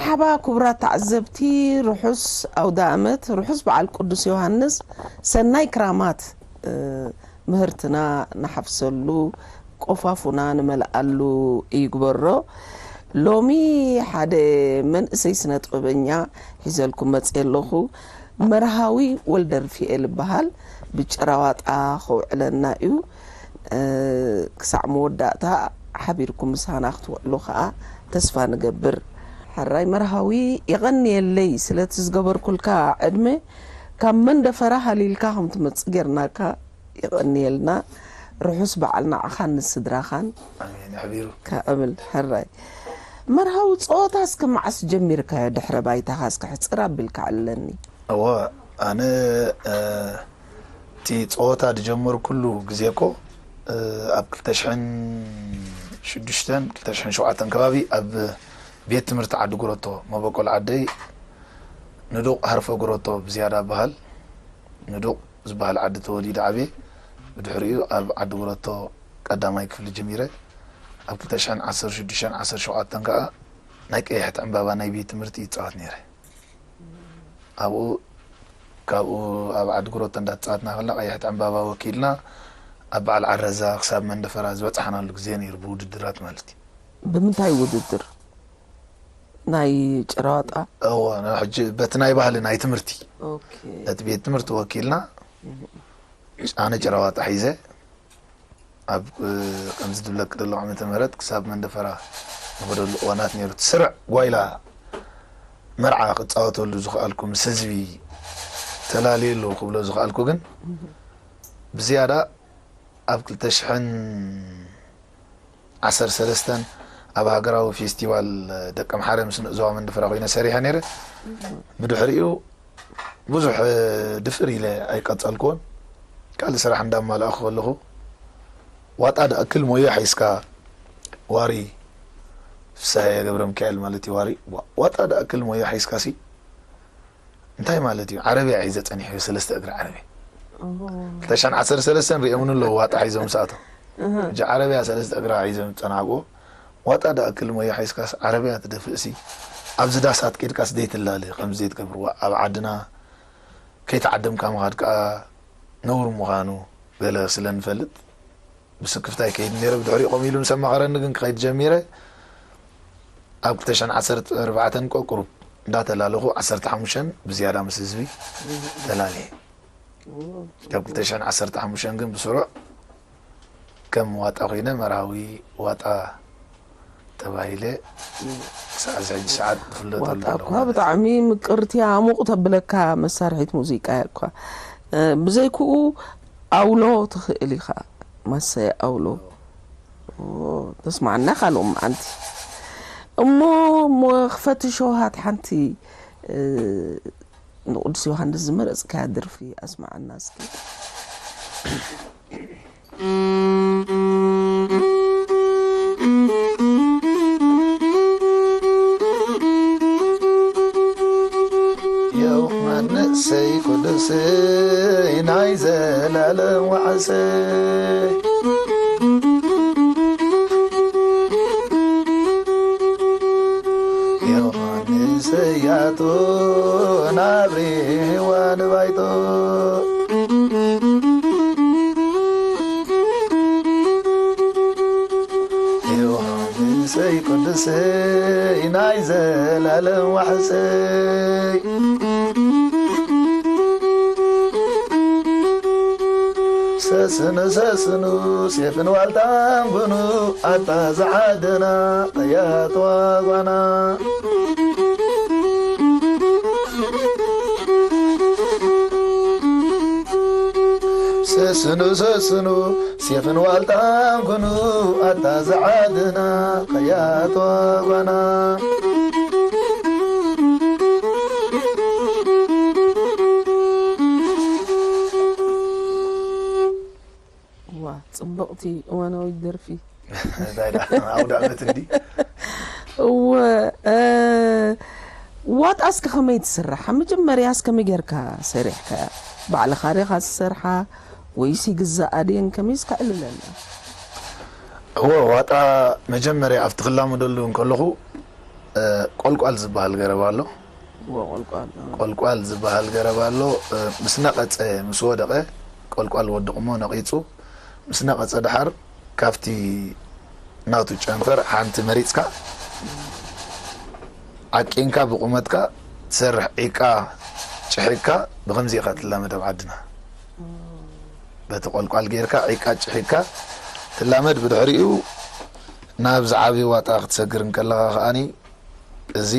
ሓባ ክቡራት ተዓዘብቲ፣ ርሑስ ኣውደ ኣመት፣ ርሑስ በዓል ቅዱስ ዮሃንስ፣ ሰናይ ክራማት፣ እ፣ ምህርትና ንሓፍሰሉ፣ ቆፋፉና ንመልኣሉ ይግበሮ። ሎሚ ሓደ መንእሰይ ስነ ጥበበኛ ሒዘልኩም መፅየ ኣለኹ። መርሃዊ ወልደ ርፍኤል ይበሃል። ብጭራዋጣ ከውዕለና እዩ። እ፣ ክሳዕ መወዳእታ ሓቢርኩም ምሳና ክትውዕሉ ከዓ ተስፋ ንገብር። ሕራይ መርሃዊ፣ የቐንየለይ ስለቲ ዝገበርኩልካ ዕድመ። ካብ መንደፈራ ሃሊልካ ከም ትመጽእ ጌርናካ። የቐንየልና። ርሑስ በዓል ንዓኻን ንስድራኻን። ኣሜን። ኣሕቢሩ። ከብል ሕራይ። መርሃዊ፣ ጸወታ እስከ መዓስ ጀሚርካዮ? ድሕረ ባይታኻ እስከ ሕጽር ኣቢልካ ዕለኒ። እወ፣ ኣነ፣ እ፣ እቲ ጸወታ ዝጀመርኩሉ ግዜ እኮ፣ እ፣ ኣብ ክልተ ሽሕን ሽዱሽተን፣ ክልተ ሽሕን ሸውዓተን ከባቢ ኣብ ቤት ትምህርቲ ዓዲ ጉረቶ፣ መበቆል ዓደይ ንዱቕ ሃርፎ ጉረቶ ብዝያዳ በሃል፣ ንዱቕ ዝበሃል ዓዲ ተወሊደ ዓብየ። ብድሕሪኡ ኣብ ዓዲ ጉረቶ ቀዳማይ ክፍሊ ጀሚረ። ኣብ ክልተ ሽሕን ዓሰርተ ሽዱሽተን ዓሰርተ ሸውዓተን ከኣ ናይ ቀይሕቲ ዕምባባ ናይ ቤት ትምህርቲ ይጻወት ነይረ። ኣብኡ፣ ካብኡ ኣብ ዓዲ ጉረቶ እንዳተጻወትና ከለና ቀይሕቲ ዕምባባ ወኪልና ኣብ በዓል ዓረዛ ክሳብ መንደፈራ ዝበጻሕናሉ ግዜ ነይሩ፣ ብውድድራት ማለት እዩ። ብምንታይ ውድድር? ናይ ጭራዋጣ? እወ፣ ሕጂ በቲ ናይ ባህሊ ናይ ትምህርቲ፣ ኦኬ። በቲ ቤት ትምህርቲ ወኪልና ኣነ ጭራዋጣ ሒዘ ኣብ፣ እ፣ ከምዚ ዝብለኪ ዘለኹ ዓመተ ምህረት ክሳብ መንደፈራ ንኸደሉ እዋናት ነይሩ። እቲ ስርዕ ጓይላ መርዓ ክጻወተሉ ዝኸኣልኩ፣ ምስ ህዝቢ ተላልየ ኣለኹ ክብሎ ዝኸኣልኩ ግን ብዝያዳ ኣብ ክልተ ሽሕን ዓሰርተ ሰለስተን ኣብ ሃገራዊ ፌስቲቫል ደቀምሓረ ምስ ንእ ዞባ መንደፈራ ኮይነ ሰሪሐ ነይረ። ብድሕሪኡ ብዙሕ ድፍር ኢለ ኣይቀጸልኩዎን። ካልእ ስራሕ እንዳማልኣኹ ከለኹ ዋጣ ድኣክል ሞያ ሒዝካ፣ ዋሪ፣ ፍስሃየ ገብረሚካኤል ማለት እዩ፣ ዋሪ። ዋ-፣ ዋጣ ድኣክል ሞያ ሒዝካሲ እንታይ ማለት እዩ? ዓረብያ ሒዘ ጸኒሐ፣ ሰለስተ እግሪ ዓረብያ። ኦ። ክልተ ሽሕን ዓሰርተ ሰለስተን ሪኦምኒ ኣለዉ፣ ዋጣ ሒዞም ምስ ኣተው። እህ። ሕጂ ዓረብያ ሰለስተ እግራ ሒዘ ዝጸናሕኩዎ፣ ዋጣ ድኣክል ሞያ ሒዝካስ ዓረብያ ትደፍእሲ፣ ኣብዚ ዳሳት ኬድካስ ዘይትላለ፣ ከምዚ ዘይትገብር፣ ዋ-፣ ኣብ ዓድና ከይተዓደምካ ምኻድ ከኣ ነውሪ ምዃኑ ገለ ስለ ንፈልጥ፣ ብስክፍታ ይከይድ ነይረ። ብድሕሪኡ ከምኡ ኢሉ ምስ ኣማኸረኒ ግን ክኸይድ ጀሚረ። ኣብ ክልተ ሽሕን ዓሰርተ ኣርባዕተን እኮ ቁሩብ እንዳተላለኹ፣ ዓሰርተ ሓሙሽተን ብዝያዳ ምስ ህዝቢ ተላልየ። ካብ ክልተ ሽሕን ዓሰርተ ሓሙሽተን ግን ብስሩዕ ከም ዋጣ ኮይነ፣ መርሃዊ ዋጣ ተባሂለ ክሳዕ እዚ ሕጂ ሰዓት ዝፍለጠሉ ዋጣ ዘለኹ እኳ ማለት እዩ። ብጣዕሚ ምቅርቲ እያ፣ ሙቕ ተብለካ መሳርሒት ሙዚቃ እያ እኳ። እ፣ ብዘይክኡ ኣውሎ ትኽእል ኢኻ፣ ማሰያ ኣውሎ። ኦ፣ ተስማዕና ካልኦም መዓልቲ። እሞ፣ እሞ ክፈትሾ ሃት ሓንቲ፣ እ፣ ንቅዱስ ዮሃንስ ዝመረጽካያ ደርፊ ኣስማዓና እስኪ። ዮሃንሰይ ቅዱሰይ ናይ ዘላለም ዋሕሰይ። ዮሃንሰይ ያቶ ናብሪ ዋን ባይቶ። ዮሃንሰይ ቅዱሰይ ናይ ዘላለም ዋሕሰይ። ሰስኑ ሰስኑ ሴፍን ዋልታን ኩኑ ኣታ ዝዓድና ቀያት ዋጓና። ሰስኑ ሰስኑ ሴፍን ዋልታን ኩኑ ኣታ ዝዓድና ቀያት ዋጓና። ዋ፣ ጽብቕቲ እዋናዊት ደርፊ። እንታይ ደኣ፣ ኣውደ ዓመት እንዲ። እወ፣ እ፣ ዋጣ እስከ ከመይ ትስራሕ? መጀመርያ እስከ ከመይ ጌርካ ሰሪሕካያ? ባዕልኻ ዲኻ ትሰርሓ ወይስ ይግዛኣ ድየን? ከመይ እስከ ዕልለና። እወ፣ ዋጣ መጀመርያ ኣብቲ ክላመደሉ እንከለኹ፣ እ፣ ቆልቋል ዝበሃል ገረብ ኣሎ። ወቆልቋል ቆልቋል ዝበሃል ገረብ ኣሎ። እ፣ ምስ ነቐጸ፣ ምስ ወደቐ፣ ቆልቋል ወድቕሞ ነቒጹ ምስ ነቐጸ ደሓር ካብቲ ናቱ ጨንፈር ሓንቲ መሪጽካ ዓቂንካ ብቑመትካ ትሰርሕ ዒቃ ጭሒካ ብኸምዚ ኢኻ ትላመድ ኣብ ዓድና። በቲ ቆልቋል ጌርካ ዒቃ ጭሒካ ትላመድ። ብድሕሪኡ ናብ ዝዓበየ ዋጣ ክትሰግር እንከለኻ ከኣኒ እዚ፣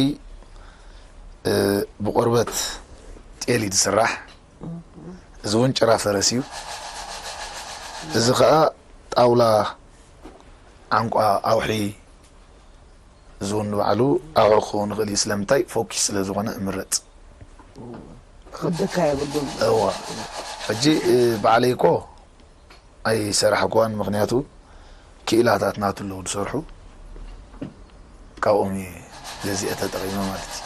እ፣ ብቆርበት ጤል እዩ ዝስራሕ። እዚ እውን ጭራ ፈረስ እዩ። እዚ ኸኣ ጣውላ ዓንቋ ኣውሒ፣ እዚ እውን ንባዕሉ ኣውሒ ክኸውን ይኽእል እዩ። ስለምንታይ? ፎኪስ ስለ ዝኾነ እምረጽ። ክብደካ የብሉን። እዋ ሕጂ፣ እ፣ ባዕለይ እኮ ኣይሰራሕኩዋን፣ ምኽንያቱ ክኢላታት ናቱ ኣለዉ ዝሰርሑ፣ ካብኦም እየ ገዚአ ተጠቒመ ማለት እዩ።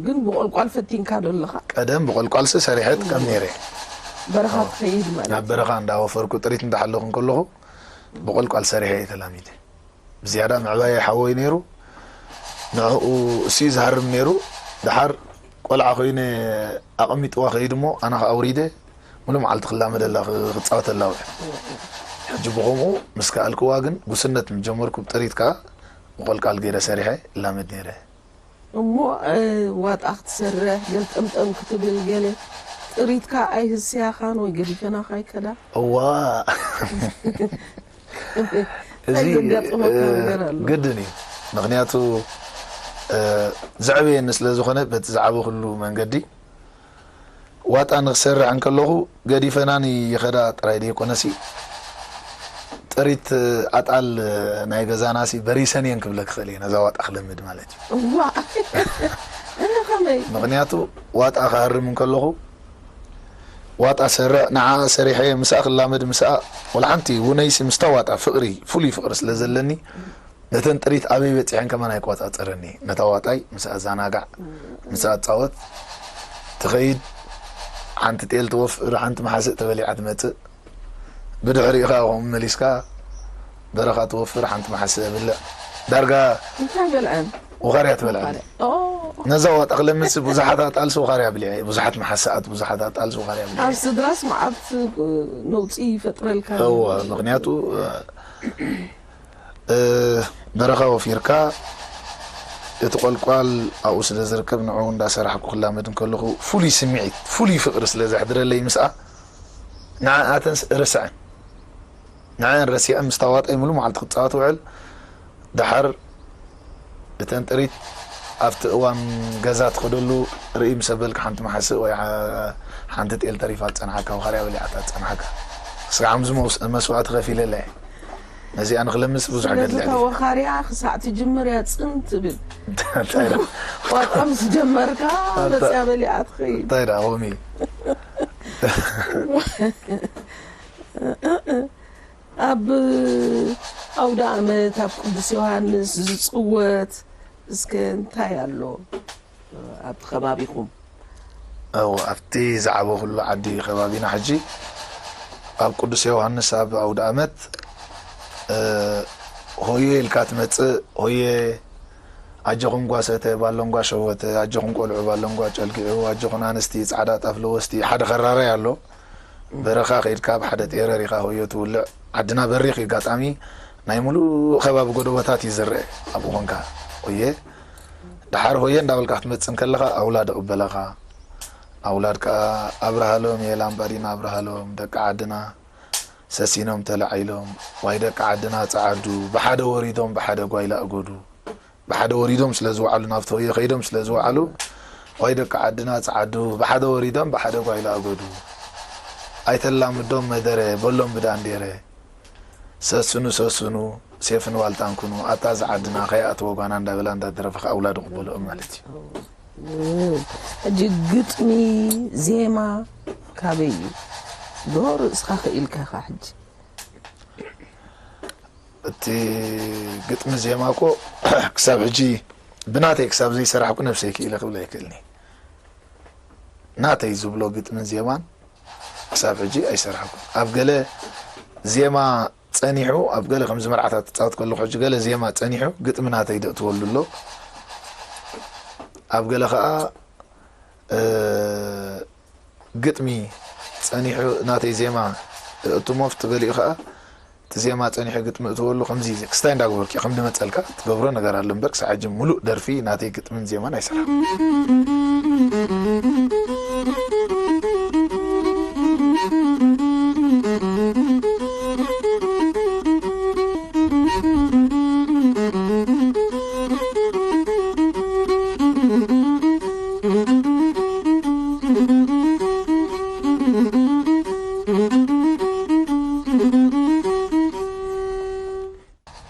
ግን ብቆልቋል ፈቲንካ ዶ ኣለኻ? ቀደም ብቆልቋልሲ ሰሪሐ ጥቀም ነይረ። በረኻ ትኸይድ ማለት ናብ በረኻ እንዳወፈርኩ ጥሪት እንዳሓለኹ እንከለኹ ብቆልቋል ሰሪሐ እየ ተላሚደ። ብዝያዳ ምዕባየ ሓወይ ነይሩ፣ ንዕኡ እሱ እዩ ዝሃርም ነይሩ። ደሓር ቆልዓ ኮይነ ኣቐሚጥዋ ከይድ እሞ ኣነ ከኣ ኣውሪደ ሙሉ መዓልቲ ክላመደላ ክ- ክጻወተላ ውዕል። ሕጂ ብኸምኡ ምስ ከኣልክዋ ግን ጉስነት ምስ ጀመርኩ ብጥሪት ከኣ ብቆልቋል ገይረ ሰሪሐ እላመድ ነይረ። እሞ እ፣ ዋጣ ክትሰርሕ ገልጠምጠም ክትብል ገለ ጥሪትካ ኣይህስያኻን ወይ ገዲፈናኻ ይከዳ? እዋ እዚ እንታይ ዘጋጥመካ እ፣ ነገር ኣሎ? ግድን እዩ። ምኽንያቱ እ፣ ዘዕበየኒ ስለ ዝኾነ በቲ ዝዓበኹሉ መንገዲ ዋጣ ንክሰርሕ እንከለኹ ገዲፈናኒ ይኸዳ ጥራይ ደይኮነሲ ጥሪት ኣጣል ናይ ገዛናሲ በሪሰን እየን ክብለክ ክኽእል እየ ነዛ ዋጣ ክለምድ ማለት እዩ። እዋ እነ ከመይ ምኽንያቱ ዋጣ ክሃርም እንከለኹ ዋጣ ሰርዕ ንዓ ሰሪሐ ምስኣ ክላመድ ምስኣ ወላ ሓንቲ ውነይሲ ምስታ ዋጣ ፍቕሪ ፍሉይ ፍቕሪ ስለ ዘለኒ ነተን ጥሪት ኣበይ በፂሐን ከማን ኣይቆፃፀረኒ። ነታ ዋጣይ ምስኣ ዛናጋዕ ምስኣ ፃወት ትኸይድ ሓንቲ ጤል ትወፍር ሓንቲ መሓስእ ተበሊዓ ትመፅእ ብድሕሪኡ ከዓ ከምኡ መሊስካ በረኻ ትወፍር ሓንቲ መሓስእ ብልዕ ዳርጋ እንታይ በልዐን? ውኻርያ ትበልዐን። ኦ፣ ነዛ ዋጣ ክለምስ ብዙሓት ኣጣልሲ ውኻርያ ብሊዐ ብዙሓት መሓስኣት ብዙሓት ኣጣልሲ ውኻርያ ብሊዐ ኣብ ስድራስ መዓት ነውፂ ይፈጥረልካ። እወ ምኽንያቱ እ፣ በረኻ ወፊርካ እቲ ቆልቋል ኣብኡ ስለ ዝርከብ ንዕኡ እንዳሰራሕኩ ክላመድ እንከለኹ ፍሉይ ስምዒት ፍሉይ ፍቕሪ ስለ ዘሕድረለይ ምስኣ ንዓኣተን ስ- ርስዐን ንዓን ረሲዐ ምስ ታዋጣይ ሙሉ መዓልቲ ክፃወት ውዕል። ደሓር እተን ጥሪት ኣብቲ እዋን ገዛ ትኸደሉ ርኢ ምስ ኣበልካ ሓንቲ መሓስእ ወይ ሓ- ሓንቲ ጤል ተሪፋ ትፀንሓካ ወኻርያ በሊዓታ ትፀንሓካ ስጋዕ ምዚ መውስ- መስዋእቲ ከፊለለ ነዚኣ ንክለምስ ብዙሕ ገድለ ስለዚ ተወኻርያ ክሳዕ ትጅምር እያ ፅን ትብል። ዋጣ ምስ ጀመርካ መፅያ በሊዓ ትኸይድ። እንታይ ደኣ ከምኡ እዩ። ኣብ ኣውደ ኣመት ኣብ ቅዱስ ዮሃንስ ዝፅወት እስከ እንታይ ኣሎ ኣብቲ ከባቢኹም? ኣብቲ ዝዓበኹሉ ዓዲ ከባቢና ሕጂ ኣብ ቅዱስ ዮሃንስ ኣብ ኣውደ ኣመት ሆየ ኢልካ ትመፅእ። ሆየ ኣጆኹም ጓሰተ ባሎንጓ ሸወተ ኣጆኹም ቆልዑ ባሎንጓ ጨልጊዑ ኣጆኹን ኣንስቲ ፃዕዳ ጣፍ ለወስቲ ሓደ ኸራራይ ኣሎ። በረኻ ከይድካ ብሓደ ጤረር ኢኻ ሆዮ ትውልዕ። ዓድና በሪኽ እዩ ኣጋጣሚ ናይ ሙሉእ ከባቢ ጎደቦታት እዩ ዝረአ። ኣብኡ ኾንካ ሆየ ደሓር ሆየ እንዳበልካ ክትመፅእ እንከለኻ ኣውላድ ይቕበለኻ። ኣውላድ ከዓ ኣብርሃሎም እየ ላምባዲና ኣብርሃሎም ደቂ ዓድና ሰሲኖም ተለዓይሎም ዋይ ደቂ ዓድና ፀዓዱ ብሓደ ወሪዶም ብሓደ ጓይላ ኣጎዱ። ብሓደ ወሪዶም ስለ ዝወዓሉ ናብቲ ሆየ ከይዶም ስለ ዝወዓሉ ዋይ ደቂ ዓድና ፀዓዱ ብሓደ ወሪዶም ብሓደ ጓይላ ኣጎዱ። ኣይተላምዶም መደረ በሎም ብዳንዴረ ሰስኑ ሰስኑ ሴፍን ዋልታን ኩኑ ኣታ ዝዓድና ከይኣትዎ ጓና እንዳበላ እንዳደረፈ ከዓ ኣውላዱ ክበልኦም ማለት እዩ። ሕጂ ግጥሚ ዜማ ካበይ እዩ? ዶ ርእስኻ ክኢልካ ኢኻ ሕጂ? እቲ ግጥሚ ዜማ እኮ ክሳብ ሕጂ ብናተይ ክሳብ ዘይሰራሕኩ ነብሰይ ክኢለ ክብል ኣይክእልኒ። ናተይ ዝብሎ ግጥምን ዜማን ክሳብ ሕጂ ኣይሰራሕኩን። ኣብ ገለ ዜማ ጸኒሑ ኣብ ገለ ከምዚ መርዓታት ትጻወት ከለኹ ሕጂ ገለ ዜማ ጸኒሑ ግጥሚ ናተይ ደእትወሉ ኣሎ። ኣብ ገለ ኸኣ፣ እ፣ ግጥሚ ጸኒሑ ናተይ ዜማ እእትሞ፣ ኣብቲ ገሊኡ ኸኣ እቲ ዜማ ጸኒሑ ግጥሚ እእትወሉ። ከምዚ ክስታይ እንዳገበርኩ እየ፣ ከም ድመጸልካ ትገብሮ ነገር ኣሎ እምበር ክሳዕ ሕጂ ምሉእ ደርፊ ናተይ ግጥምን ዜማን ኣይሰራሕኩ።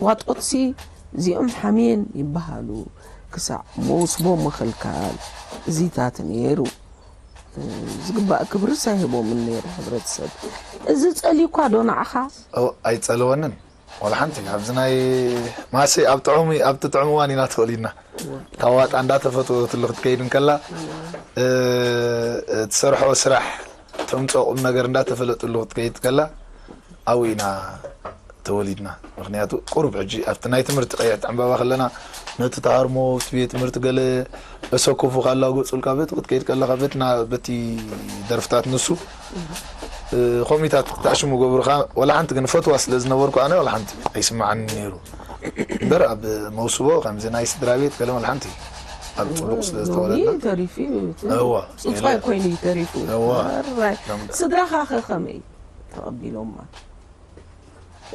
ዋጦትሲ እዚኦም ሓሜን ይበሃሉ። ክሳዕ መውስቦ ምኽልካል እዚታት ነይሩ። ዝግባእ ክብርስ ኣይህቦምን ነይሩ ሕብረተሰብ። እዚ ጸልዩኳ ዶ ንዓኻ? ኦ፣ ኣይጸለወንን። ወላ ሓንቲ ኣብዚ ናይ ማሲ ኣብ ጥዑም፣ ኣብ ትጥዕም እዋን ኢና ተወሊድና። ታዋጣ እንዳተፈትወትሉ ክትከይድ እንከላ፣ እ፣ እትሰርሖ ስራሕ፣ ተምጽኦ ቁም ነገር እንዳተፈለጥሉ ክትከይድ ከላ፣ ኣብኡ ኢና ተወሊድና። ምኽንያቱ ቁሩብ ሕጂ ኣብቲ ናይ ትምህርቲ ቀይሕ ዕምባባ ከለና፣ ነቲ ተሃርሞ ኣብቲ ቤት ትምህርቲ ገለ እሰኩፉ ካላጎጹልካ፣ በቲ ክትከይድ ከለኻ፣ በቲ ና-፣ በቲ ደርፍታት ንሱ፣ እ፣ ኮሚታት ክትኣሽሙ ገብሩኻ። ወላ ሓንቲ ግን ፈትዋ ስለ ዝነበርኩ ኣነ ወላ ሓንቲ ኣይስምዓኒ ነይሩ። እምበር ኣብ መውስቦ ከምዚ ናይ ስድራ ቤት ገለ ወላ ሓንቲ ኣብ ጽቡቕ ስለ ሎሚ ዝተወለድና። ተሪፉ እዩ። እዋ፣ ጽጻይ የለ። ኮይኑ እዩ ተሪፉ። እዋ። ኣራይ። ሎም-፣ ስድራኻ ኸ ከመይ ተቐቢሎማ?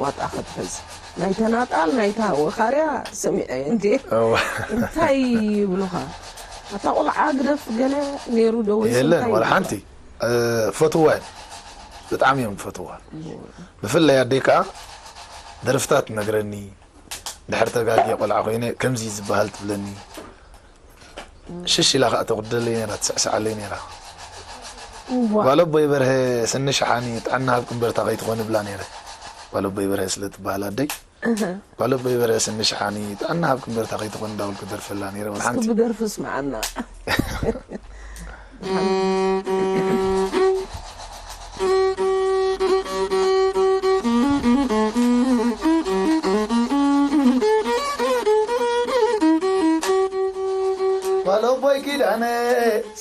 ዋጣ ክትሕዝ ናይ ተናጣል ናይታ ወኻርያ ሰሚዐ እንዴ? እዋ። እንታይ ይብሉኻ? ኣታ ቆልዓ ግደፍ ገለ ነይሩ ዶ ወይስ የለን፣ እንታይ ወላ ይብሉኻ? ሓንቲ፣ እ፣ ፈትዋ እዮም። ብጣዕሚ እዮም ፈትዋ። እዎ። ብፍላይ ኣደይ ከኣ ደርፍታት ትነግረኒ፣ ድሕር ተጋግየ ቆልዓ ኮይነ ከምዚ ዝበሃል ትብለኒ። ሽሽ ኢላ ከኣ ተጉድለለይ ነይራ፣ ትስዕስዓለይ ነይራ። እዋ። ጓል ኣቦይ በርሀ ስኒ ሸሓኒ ጥዕና ሃብኪ እምበርታ ከይትኾኒ ብላ ነይረ። ጓል ኣቦይ በርሀ ስለ ትበሃል ኣደይ። እህ። ጓል ኣቦይ በርሀ ስኒ ሸሓኒ ጥዕና ሃብኪ እምበርታ ከይትኾኒ እንዳበልኩ ደርፈላ ነይረ። ወላ እስኪ ሓንቲ። ብደርፊ ስምዓና። ጓል ኣቦይ ኪዳነ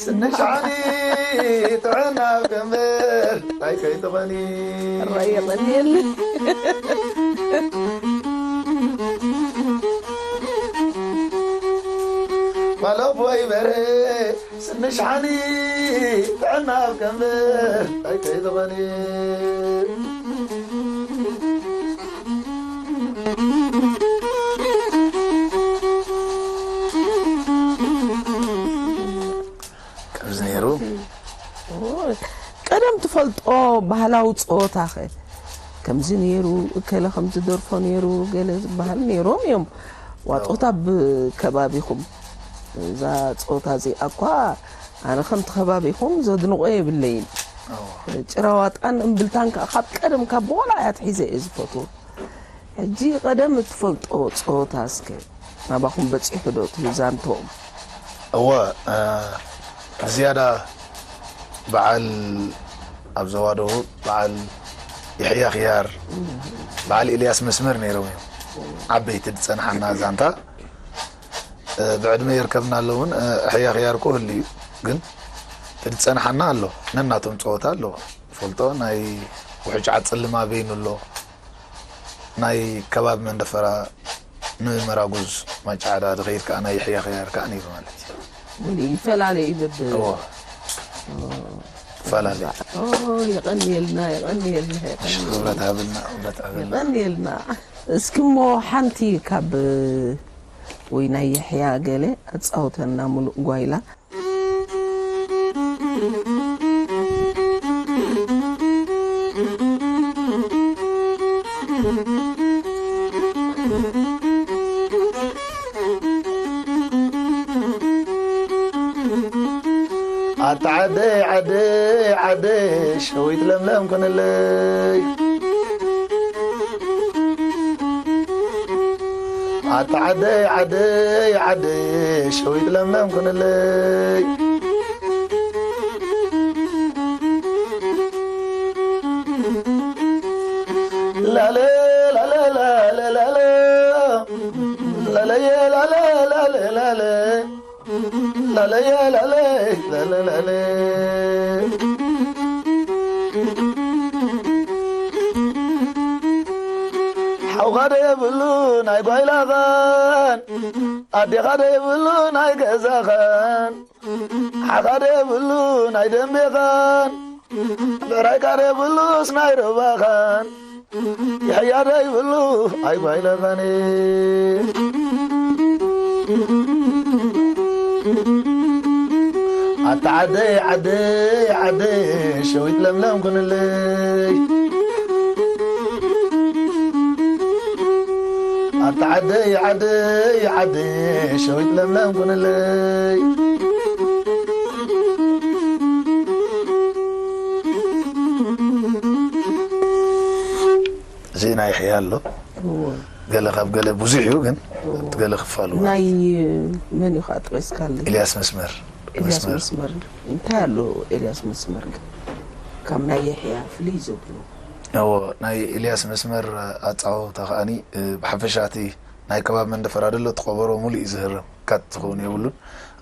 ስኒ ሸሓኒ ጥዕና ሃብኪ እምበር ታይ ከይትኾኒ። ራይ የቐንየልና። ጓል ኣቦይ በርሀ ስኒ ሸሓኒ ጥዕና ሃብኪ እምበር ታይ ከይትኾኒ። ከምዚ ነይሩ። ኦ፣ ቀደም ትፈልጦ ባህላዊ ጸወታኸ? ከምዚ ነይሩ፣ እከለ ከምዚ ደርፎ ነይሩ፣ ገለ ዝበሃል ነይሮም እዮም። ዋጦታ ኣብ ከባቢኹም፣ እዛ ጸወታ እዚኣ እኳ ኣነ ከምቲ ከባቢኹም ዘድንቖ የብለይን። እዎ። ጭራ ዋጣን እምብልታን ከኣ ካብ ቀደም ካብ ብቖልዓ እያ ኣትሒዘ እየ ዝፈትዎ። ሕጂ ቀደም እትፈልጦ ጸወታ እስከ ናባኹም በጺሑ ዶ እቲ ዛንትኦም? እወ፣ እ፣ ዝያዳ በዓል ኣብ ዞባ ደቡብ በዓል የሕያ ኽያር፣ በዓል ኤልያስ መስመር ነይሮም እዮም። ዓበይቲ ዝጸንሓና ዛንታ፣ እ፣ ብዕድመ ይርከብና ኣሎ እውን፣ እ፣ የሕያ ኽያር እኮ ህሉ እዩ፣ ግን እቲ ዝጸንሓና ኣሎ። ነናቶም ጸወታ ኣለዎ። ፈልጦ ናይ ውሕጅ ዓጽሊ ማበይኑ ኣሎ። ናይ ከባቢ መንደፈራ ንመራጉዝ ማጫዕዳ ዝኸይድ ከኣ ናይ የሕያ ኽያር ከኣ ነይሩ ማለት እዩ። ይፈላለ እዩ በብ እዎ። ይፈላለ። ኦ፣ የቐንየልና፣ የቐንየልና፣ የቐንየልና። ክብረት ሃብልና፣ ክብረት ሃብልና። የቐንየልና። እስኪ እሞ ሓንቲ ካብ ወይ ናይ የሕያ ገለ ኣጻውተና፣ ሙሉእ ጓይላ። ኣታ ዓደይ፣ ዓደይ፣ ዓደይ፣ ሸዊት ለምለም ኩንለይ። ኣታ ዓደይ፣ ዓደይ፣ ዓደይ፣ ሸዊት ለምለም ኩንለይ። ላለ የለለ ለለለለ ሓውኻ ዶ የብሉ ናይ ጓይላኻን ኣዴኻ ዶ የብሉ ናይ ገዛኻን ሓኻ ዶ የብሉ ናይ ደንቤኻን ብዕራይካ ዶ የብሉስ ናይ ሩባኻን ይሕያ ዶ ይብሉ ኣይጓይለኻን ኣታ ዓደይ ዓደይ ዓደይ ሸዊት ለምለም ኩንለይ ኣታ ዓደይ ዓደይ ዓደይ ሸዊት ለምለም ኩንለይ እዚ ናይ ሕያ ኣሎ እዎ። ገለ ካብ ገለ ብዙሕ እዩ ግን እዎ። ገለ ክፋሉ ናይ መን እዩ ከዓ ጠቂስካለይ ኢልያስ መስመር ኤልያስ መስመር። መስመር እንታይ ኣሎ ኤልያስ መስመር ግን ካብ ናይ የሕያ ፍልይ ዘብሎ እዎ ናይ ኢልያስ መስመር ኣጻወታ ከዓኒ እ፣ ብሓፈሻ እቲ ናይ ከባቢ መንደፈራ ደሎ ትቆበሮ ሙሉእ እዩ ዝህረም ካት ትኸውን የብሉን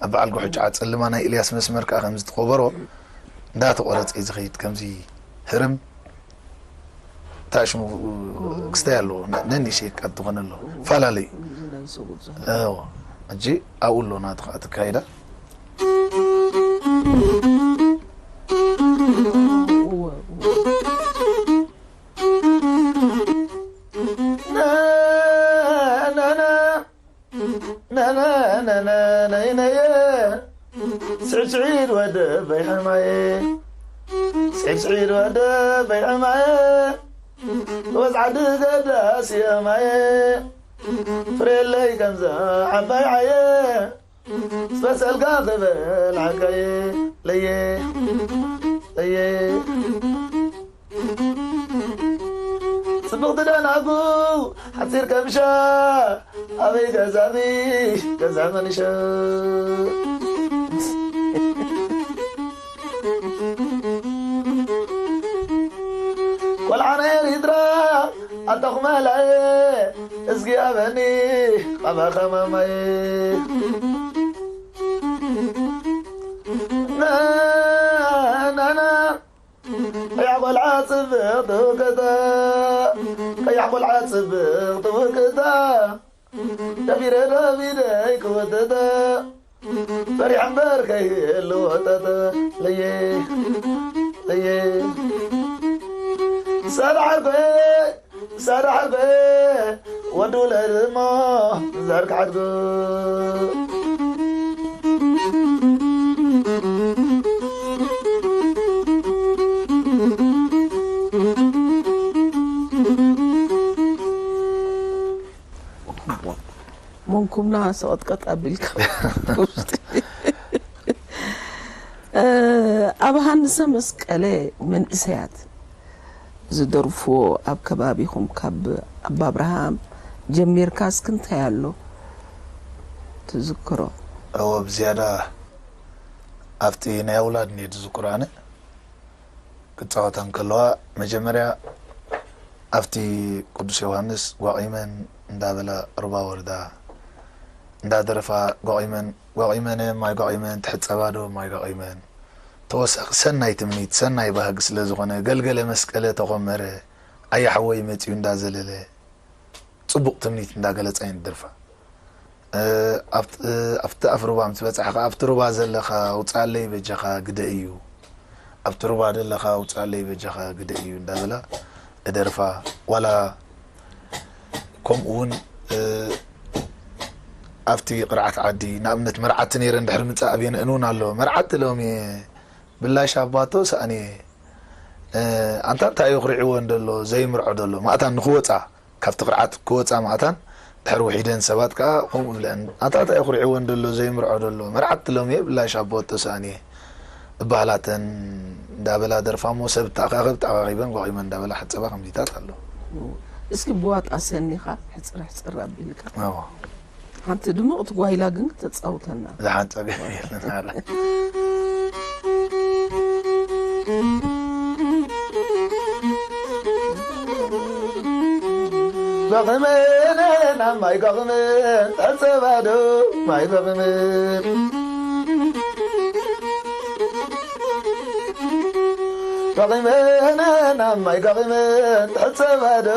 ኣብ በዓል ጉሕጫ ጸልማ ናይ ኢልያስ መስመር ከዓ ከምዚ ትቆበሮ እንዳተቆረጸ እዩ ዝኸይድ ከምዚ ህርም ታሽሙ ክስታይ ኣለዎ ነኒሸ ቀጥ ዝኾነ ኣለዎ ፈላለዩ ሕጂ ኣብኡ ኣሎ ናትኻ ትካይዳ ነነነ ነይነየ ስዕስዒድ ወደ በይሐማየ ስዕስዒድ ወደ በይሐማየ ወዝዓዲ ገዳስ የማየ ፍሬለይ ከምዛ ዓባይ ዓየ ስበሰልካ ክበልዓካየ ለየ ለየ ጽቡቕ ትደናጉ ሓጺር ከምሻ ኣበይ ገዛኺ ገዛ መንሸ ቆልዓ ናይ ኤሪትራ ኣንታኹ መላየ እዝጊ ኣበኒ ቐባኻ ማማየ ናናና ቀያሕ ቆልዓ ጽብቕቲ ውቅታ ቀያሕ ቆልዓ ጽብቕቲ ውቅታ ደፊረ ዳቪደይ ክወተታ ፈሪሕ እምበር ከይህሉ ወተተ ለየ ለየ ሳዳ ዓርኮ ሳዳ ዓርኮ ወዲ ውለድ እሞ ዛርካ ዓድጉ መንኩምና ሰቐጥቀጥ ኣቢልካ ውሽጢ። እ፣ ኣብ ሃንሰ መስቀለ መንእሰያት ዝደርፍዎ ኣብ ከባቢኹም ካብ ኣባ ኣብርሃም ጀሚርካ እስኪ እንታይ ኣሎ ትዝክሮ? እወ ብዝያዳ ኣብቲ ናይ ኣውላድ እየ ዝዝክሮ ኣነ ክጻወታ እንከለዋ መጀመርያ ኣብቲ ቅዱስ ዮሃንስ ጓቒመን እንዳበላ ሩባ ወርዳ እንዳደረፋ ጓቒመን ጓቒመን ማይ ጓቒመን ትሕጸባ ዶ ማይ ጓቒመን ተወሳኺ ሰናይ ትምኒት ሰናይ ባህጊ ስለ ዝኾነ ገልገለ መስቀለ ተኾመረ ኣያ ሓወይ መጺኡ እንዳዘለለ ጽቡቕ ትምኒት እንዳገለጻ እየን ዝደርፋ። ኣብቲ ኣፍ ሩባ ምስ በጻሕ ከኣ ኣብቲ ሩባ ዘለኻ ውጻለይ በጃኻ ግደ እዩ ኣብቲ ሩባ ዘለኻ ውጻለይ በጃኻ ግደ እዩ እንዳበላ እደርፋ ዋላ ከምኡ እውን ኣብቲ ቅርዓት ዓዲ ንኣብነት መርዓቲ ነይረ እንድሕር ምጻእ ኣብ የንእን እውን ኣሎ መርዓቲ ሎም እየ ብላሽ ኣባቶ ሰኣን እየ ኣንታ እንታይ እዩ ክሪዕዎ እንደሎ ዘይምርዖ ደሎ ማእታን ንክወጻ ካብቲ ቅርዓት ክወጻ ማእታን ድሕሪ ውሒደን ሰባት ከኣ ከምኡ ብለአን ኣታ እንታይ እዩ ክሪዕዎ እንደሎ ዘይምርዖ ደሎ መርዓት ሎም እየ ብላሽ ኣቦ ተሳእን እየ እባህላተን እንዳበላ ደርፋ እሞ ሰብ ተኣኻኸብ ተኣኻኺበን ጓቒመን እንዳበላ ሓጸባ ከምዚታት ኣሎ እስኪ ብዋጣ ሰኒኻ ሕጽር ሕጽር ኣቢልካ ሓንቲ ድሙቕ ትጓይላ ግን ክተጻውተና ዝሓንጸገ የለን በቕምን ኣብ ማይ በቕምን ጠጸባዶ ማይ በቕምን ጋቒመን ኣብ ማይ ጋቒመን ትሕጸባ ዶ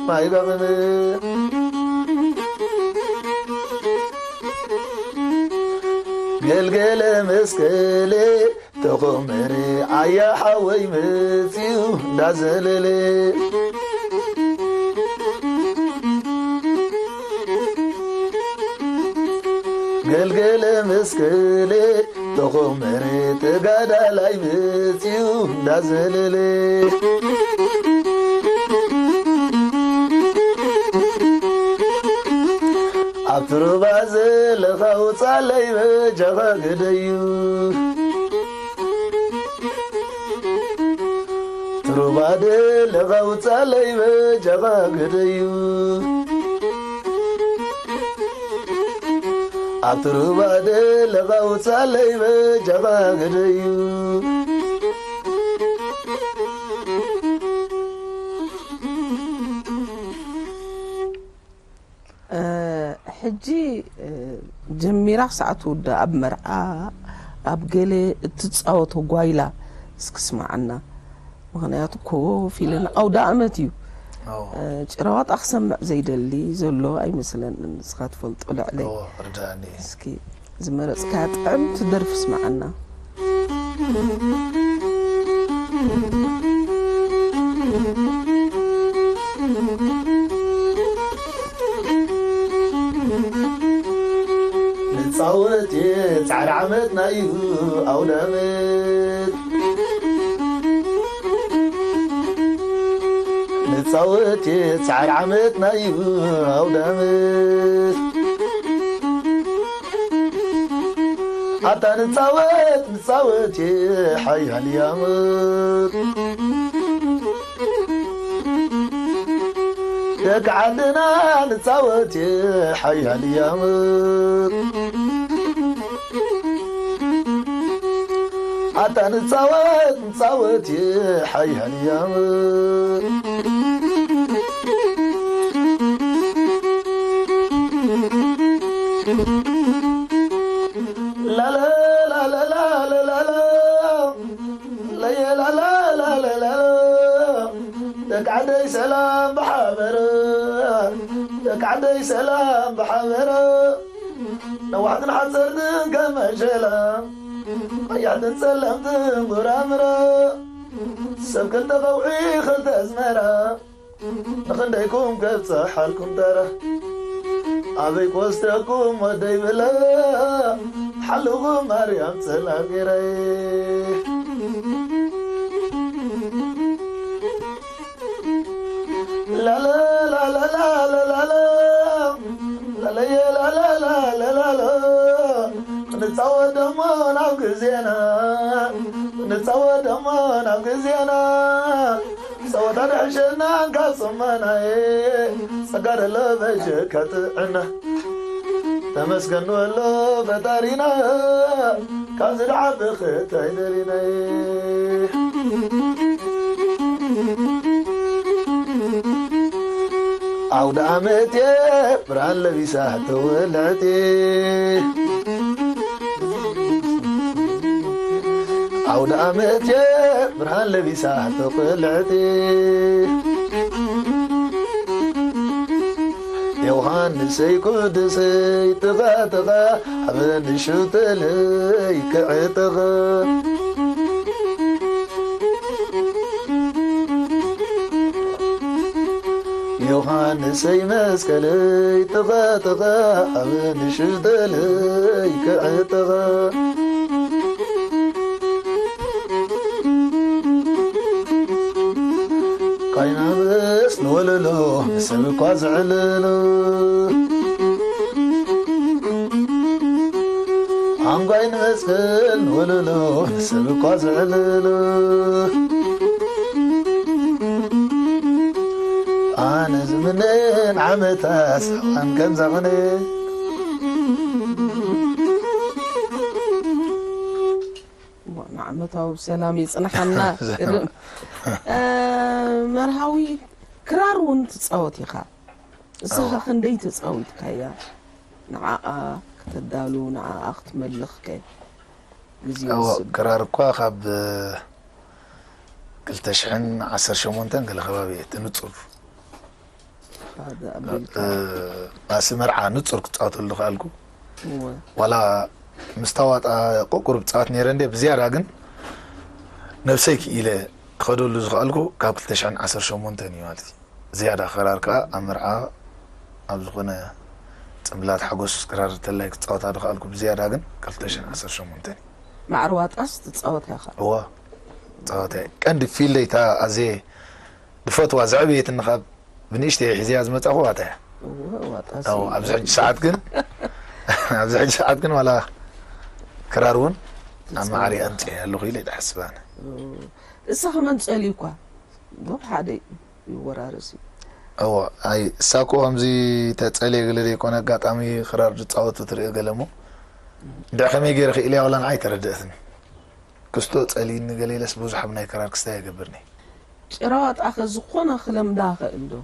ማይ ጋቒመን። ገልገለ መስቀሌ ተኾመረ ኣያ ሓወይ መጺኡ እንዳዘለለ። ገልገለ መስቀሌ ተኾመረ ተጋዳላይ መጺኡ እንዳዘለለ። ኣብቲ ሩባ ዘለኻ ውጻለይ በጃኻ ግደዩ። ትሩባ ደለኻ ውጻለይ በጃኻ ግደዩ። ኣብ ትሩባ ደለኻ ውጻለይ በጃኻ ግደዩ። ሕጂ ጀሚራ ክሳዕ ትውዳእ ኣብ መርዓ ኣብ ገለ እትፃወቶ ጓይላ እስኪ ስምዓና። ምኽንያቱ ኮፍ ኢለን ኣውደ ኣመት እዩ። ጭራዋጣ ክሰምዕ ዘይደሊ ዘሎ ኣይመስለንን። ንስኻ ትፈልጦ ልዕለይ። ርዳእኒ። እስኪ ዝመረፅካያ ጥዕምቲ ደርፊ ስምዓና። ንጻወት ጻዕሪ ዓመትና እዩ ኣውደ ኣመት። ንጻወት ጻዕሪ ዓመትና እዩ ኣውደ ኣመት። ኣታ ንጻወት ንጻወት ሓያል ያመት። ደቂ ዓድና ንጻወት ሓያል ያመት። ኣታ ንጻወት ንጻወት ሓያል ያመት። ላለ ላለ ላለ ላለ ለየ ላለ ላለ ላለ ደቂ ዓደይ ሰላም ብሓበረ። ደቂ ዓደይ ሰላም ብሓበረ። ነዋሕትን ሓፀርትን ከመሸላ ቀያሕትን ፀለምትን ጉራምረ ሰብ ክልተ ከውሒ ክልተ ኣዝመራ ንኽንደይኩም ከብፅሓልኩም ተራ ኣበይ ክወስደኩም ወደይ ብለ ሓልኹም ማርያም ፀላም ገይረይ። ላለ ላለ ላለ ላለ ላለየ ላለ ላለ ላለ ንጻወት ደሞ ናብ ግዜና ንጻወት ደሞ ናብ ግዜና ጸወታ ድሕሸና ካብ ጽመናየ ጸጋ ደሎ በጀካ ጥዕና ተመስገን ንበሎ ፈጣሪና ካብ ዝድዓቢ ክታይ ደሊናየ። ኣውደ ኣመት እየ ብርሃን ለቢሳ ተወልዐት እየ። ኣውደ ኣመት እየ ብርሃን ለቢሳ ተወልዐት እየ። ዮሃንሰይ ቅዱሰይ ጥቓ ጥቓ ኣብ ንሹተለይ ክዕጥቕ ዮሃንሰይ መስቀለይ ጥቓ ጥቓ ኣብ ንሹተለይ ክዕጥቕ ቃይናበስ ንወለሎ ሰብ እኳ ዝዕልሎ ኣንጓይ ንመስቀል ንወለሎ ሰብ እኳ ዝዕልሎ ኣነ ዝምነን ዓመታ ሰብኣን ከምዛ ኾነ ንዓመታዊ ብሰላም ይጽንሓና። ግርም። መርሃዊ ክራር እውን ትጻወት ኢኻ። ንስኻ ክንደይ ተጻዊትካያ? ንዓኣ ከተዳሉ ንዓኣ ክትመልኽ ከ ግዜ እዎ ወሲዱ? ክራር እኳ ካብ ክልተ ሽሕን ዓሰርተ ሸሞንተን ገለ ከባቢ እየ እቲ ንጹር ሓደ ኣቢልካ እ፣ ኣስመርዓ ንጹር ክጻወተሉ ዝኸኣልኩ። እወ። ዋላ ምስታ ዋጣ ቆቁር ብጻወት ነይረ እንደ ብዝያዳ ግን ነብሰይ ክኢለ ክኸደሉ ዝኸኣልኩ ካብ ክልተ ሽሕን ዓሰርተ ሸሞንተን እዩ ማለት እዩ። ዝያዳ ክራር ከኣ ኣብ መርዓ ኣብ ዝኾነ ጽምብላት ሓጎስ ክራር ተላይ ክጻወታ ዝኸኣልኩ ብዝያዳ ግን ካብ ክልተ ሽሕን ዓሰርተ ሸሞንተን እዩ። ማዕረ ዋጣስ ትጻወት ኢኻ። እዋ ጸወታ ቀንዲ ፊልደይ እታ ኣዜ ዝፈትዋ ዘዕበየትኒ ካብ ብንእሽተይ ሒዝያ ዝመጻኹ ዋጣ እያ። እወ፣ ዋጣስ ኣው ኣብዚ ሕጂ ሰዓት ግን ኣብዚ ሕጂ ሰዓት ግን ዋላ ክራር እውን ኣብ ማዕሪ ኣምጽእ ኣለኹ ኢለ ይሓስብ ኣነ። እሳ ከመን ጸልዩ እኳ ዶብ ሓደ ይወራረስ እዩ። እዎ ኣይ እሳ እኮ ከምዚ ተጸልየ ገለ ዘይኮነ ኣጋጣሚ ክራር ዝጻወቱ ትርኢ ገለ እሞ እንድዒ ከመይ ገይረ ክኢለያ ዋላ ንዓይ ተረድአትኒ። ክስቶ ጸልይኒ ገለ ኢለስ ብዙሕ ኣብ ናይ ክራር ክስታይ ኣይገብርኒ። ጭራ ዋጣኸ ዝኾነ ክለምዳ ኸእል ዶ?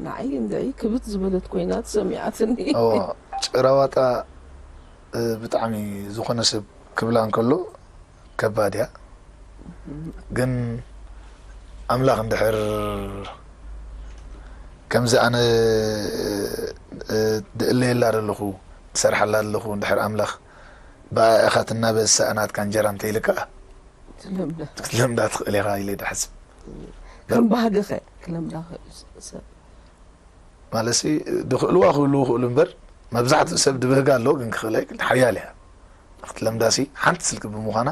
ንዓይ እንድዒ ክብት ዝበለት ኮይና ተሰሚዓትኒ። እዎ ጭራ ዋጣ እ፣ ብጣዕሚ ዝኾነ ሰብ ክብላ እንከሎ ከባድ እያ። ግን ኣምላኽ እንድሕር ከምዚ ኣነ እ፣ ድእለየላ ዘለኹ ትሰርሓላ ዘለኹ እንድሕር ኣምላኽ ብኣ ኢኻ ትናበስ ናትካ እንጀራ እንተኢልካ ትለምዳ። ክትለምዳ ትኽእል ኢኻ ኢለ ይድሓስብ። ከም ባህግኸ ክለምዳ ኸእል ሰብ ማለትሲ ድኽእልዋ ክህልዉ ይኽእሉ እምበር መብዛሕትኡ ሰብ ድብህጋ ኣሎ ግን ክኽእለ ሓያል እያ ክትለምዳሲ ሓንቲ ስልኪ ብምዃና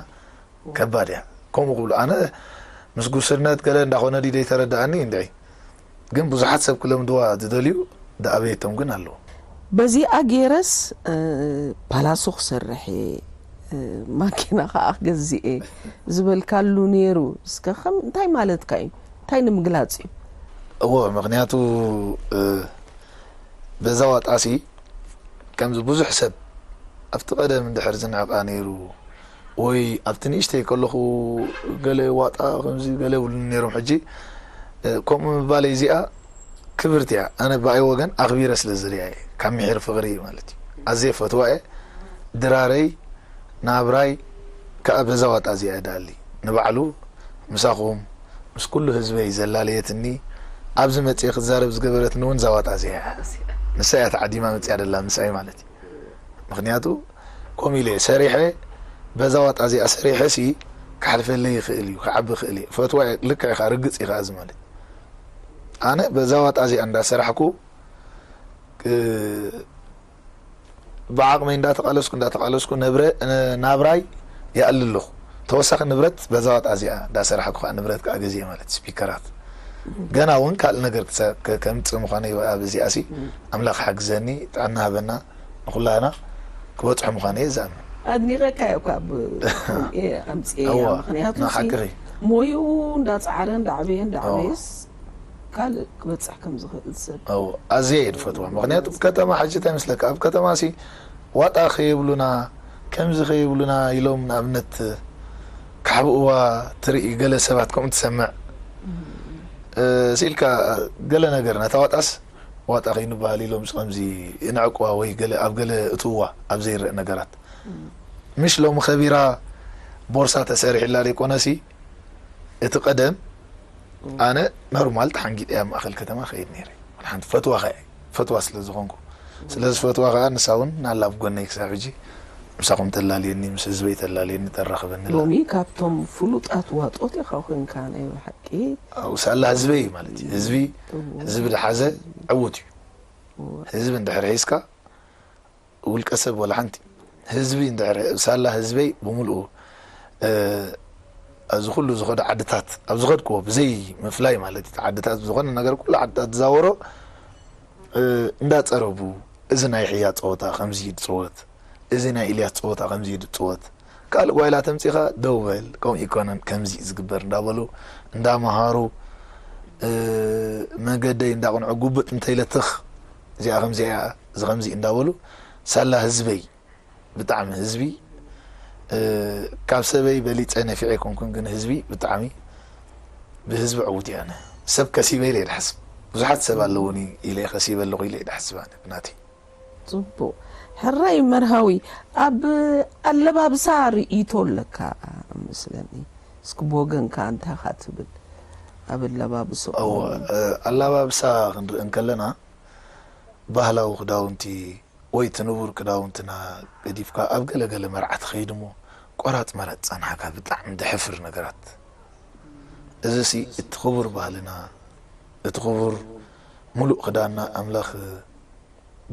ከባድ እያ። ከምኡ ክብሉ ኣነ ምስ ጉስነት ገለ እንዳኾነ ድዩ ዘይተረድኣኒ እንድዒ ግን ብዙሓት ሰብ ክለምድዋ ዝደልዩ ድኣበየቶም ግን ኣለዉ። በዚኣ ገይረስ እ፣ ፓላሶ ክሰርሕ እየ እ፣ ማኪና ከዓ ክገዝእ እየ ዝበልካሉ ነይሩ እስከ ከም እንታይ ማለትካ እዩ እንታይ ንምግላፅ እዩ? እዎ ምክንያቱ እ፣ በዛ ዋጣሲ ከምዚ ብዙሕ ሰብ ኣብቲ ቀደም እንድሕር ዝንዕቃ ነይሩ ወይ ኣብቲ ንእሽተይ ከለኹ ገለ ዋጣ ከምዚ ገለ ይብሉኒ ነይሮም ሕጂ እ፣ ከምኡ ምባለይ እዚኣ ክብርቲ እያ። ኣነ ብኣይ ወገን ኣኽቢረ ስለ ዝሪኣ እየ ካብ ምሒር ፍቕሪ ማለት እዩ ኣዝየ ፈትዋ እየ። ድራረይ ናብራይ ከዓ በዛ ዋጣ እዚኣ እየ ዳሊ ንባዕሉ ምሳኹም ምስ ኩሉ ህዝበይ ዘላለየትኒ ኣብዚ መፅየ ክዛረብ ዝገበረትኒ እውን እዛ ዋጣ እዚኣ እያ። ንሳ እያ ተዓዲማ መፅያ ደላ ምስኣይ ማለት እዩ። ምክንያቱ ከምኡ ኢለ እየ ሰሪሐ በዛ ዋጣ እዚኣ ሰሪሐ ሲ ክሓልፈለይ ይኽእል እዩ ክዓቢ ይኽእል እየ ፈትዋ እየ ልክዕ ኢኻ ርግፅ ኢኻ እዚ ማለት ኣነ በዛ ዋጣ እዚኣ እንዳሰራሕኩ እ፣ ብዓቕመይ እንዳተቓለስኩ እንዳተቓለስኩ ነብረ ናብራይ ይኣሊ ኣለኹ። ተወሳኺ ንብረት በዛ ዋጣ እዚኣ እንዳሰራሕኩ ከዓ ንብረት ከዓ ገዚአ ማለት ስፒከራት ገና እውን ካልእ ነገር ክሰ- ከ- ከምፅእ ምዃነ ይበ- ኣብ እዚኣ ሲ ኣምላኽ ሓግዘኒ ጥዕና ሃበና ንኩላና ክበፅሑ ምዃነ እየ ዝኣምን። ኣድኒቐካ እየ እኳ ብ- ኣምፅኤያ እዋ፣ ምክንያቱ ንሓቅኺ። ሞይኡ እንዳፃዕረ እንዳዕበየ እንዳዕበየስ ካልእ ክበፅሕ ከም ዝኽእል ሰብ ኣዎ ኣዝየ እየ ዝፈትዋ። ምክንያቱ ኣብ ከተማ ሕጂ እንታይ መስለካ ኣብ ከተማ ሲ ዋጣ ከይብሉና ከምዚ ከይብሉና ኢሎም ንኣብነት ካሕብእዋ ትርኢ ገለ ሰባት ከምኡ ትሰምዕ እ፣ ስኢልካ ገለ ነገር ነታ ዋጣስ ዋጣ ከይንበሃል ኢሎም ከምዚ ይንዕቅዋ ወይ ገለ ኣብ ገለ እትውዋ ኣብ ዘይረእ ነገራት ምሽ ሎሚ ከቢራ ቦርሳ ተሰሪሕላ ዘይኮነሲ እቲ ቀደም ኣነ ኖርማል ተሓንጊጠ ኣብ ማእኸል ከተማ ከይድ ነይረ ሓንቲ ፈትዋ ከ ፈትዋ ስለ ዝኾንኩ ስለ ዝፈትዋ ከዓ ንሳ እውን ናላ ኣብ ጎነይ ክሳብ ሕጂ ምሳኹም ተላልየኒ ምስ ህዝበይ ተላልየኒ ተራኽበኒ ኣላ። ሎሚ ካብቶም ፍሉጣት ዋጦት ኢኻ ኮንካ ናይ ብሓቂ ኣብኡ ሳላ ህዝበይ ማለት እዩ ህዝቢ ህዝቢ ድሓዘ ዕውት እዩ ህዝቢ እንድሕር ሒዝካ ውልቀ ሰብ ወላ ሓንቲ ህዝቢ እንድሕር ሳላ ህዝበይ ብምልኡ እ፣ ኣብዚ ኩሉ ዝኸዱ ዓድታት ኣብ ዝኸድክዎ ብዘይ ምፍላይ ማለት እዩ ዓድታት ዝኾነ ነገር ኩሉ ዓድታት ዝዛወሮ እ፣ እንዳፀረቡ እዚ ናይ ሕያ ፀወታ ከምዚ እዩ ዝፅወት እዚ ናይ ኢልያስ ፀወታ ከምዚ እዩ ዝፅወት ካልእ ጓይላ ተምፂኻ ደው በል ከምኡ ይኮነን ከምዚ እዩ ዝግበር እንዳበሉ እንዳመሃሩ እ፣ መገደይ እንዳቕንዑ ጉብጥ እንተይለትኽ እዚኣ ከምዚኣ እያ እዚ ከምዚ እዩ እንዳበሉ ሳላ ህዝበይ ብጣዕሚ ህዝቢ እ፣ ካብ ሰበይ በሊፀ ነፊዐ ኣይኮንኩን ግን ህዝቢ ብጣዕሚ ብህዝቢ ዕውት እየ ኣነ ሰብ ከሲበ ኢለ እየ ዝሓስብ ብዙሓት ሰብ ኣለውኒ ኢለ ከሲበ ኣለኹ ኢለ እየ ዝሓስብ ኣነ ብናተይ ፅቡቅ ሕራይ መርሃዊ ኣብ ኣለባብሳ ርእይቶ ኣለካ መስለኒ እስኪ ብወገንካ እንታይ ኢኻ ትብል ኣብ ኣላባብስኦም? ኣዎ፣ እ፣ ኣላባብሳ ክንርኢ እንከለና፣ ባህላዊ ክዳውንቲ ወይ እቲ ንቡር ክዳውንትና ገዲፍካ ኣብ ገለ ገለ መርዓ ትኸይድ እሞ፣ ቆራጽ መረጽ ጸንሓካ፣ ብጣዕሚ ደሕፍር ነገራት። እዚሲ እቲ ክቡር ባህልና፣ እቲ ክቡር ምሉእ ክዳንና ኣምላኽ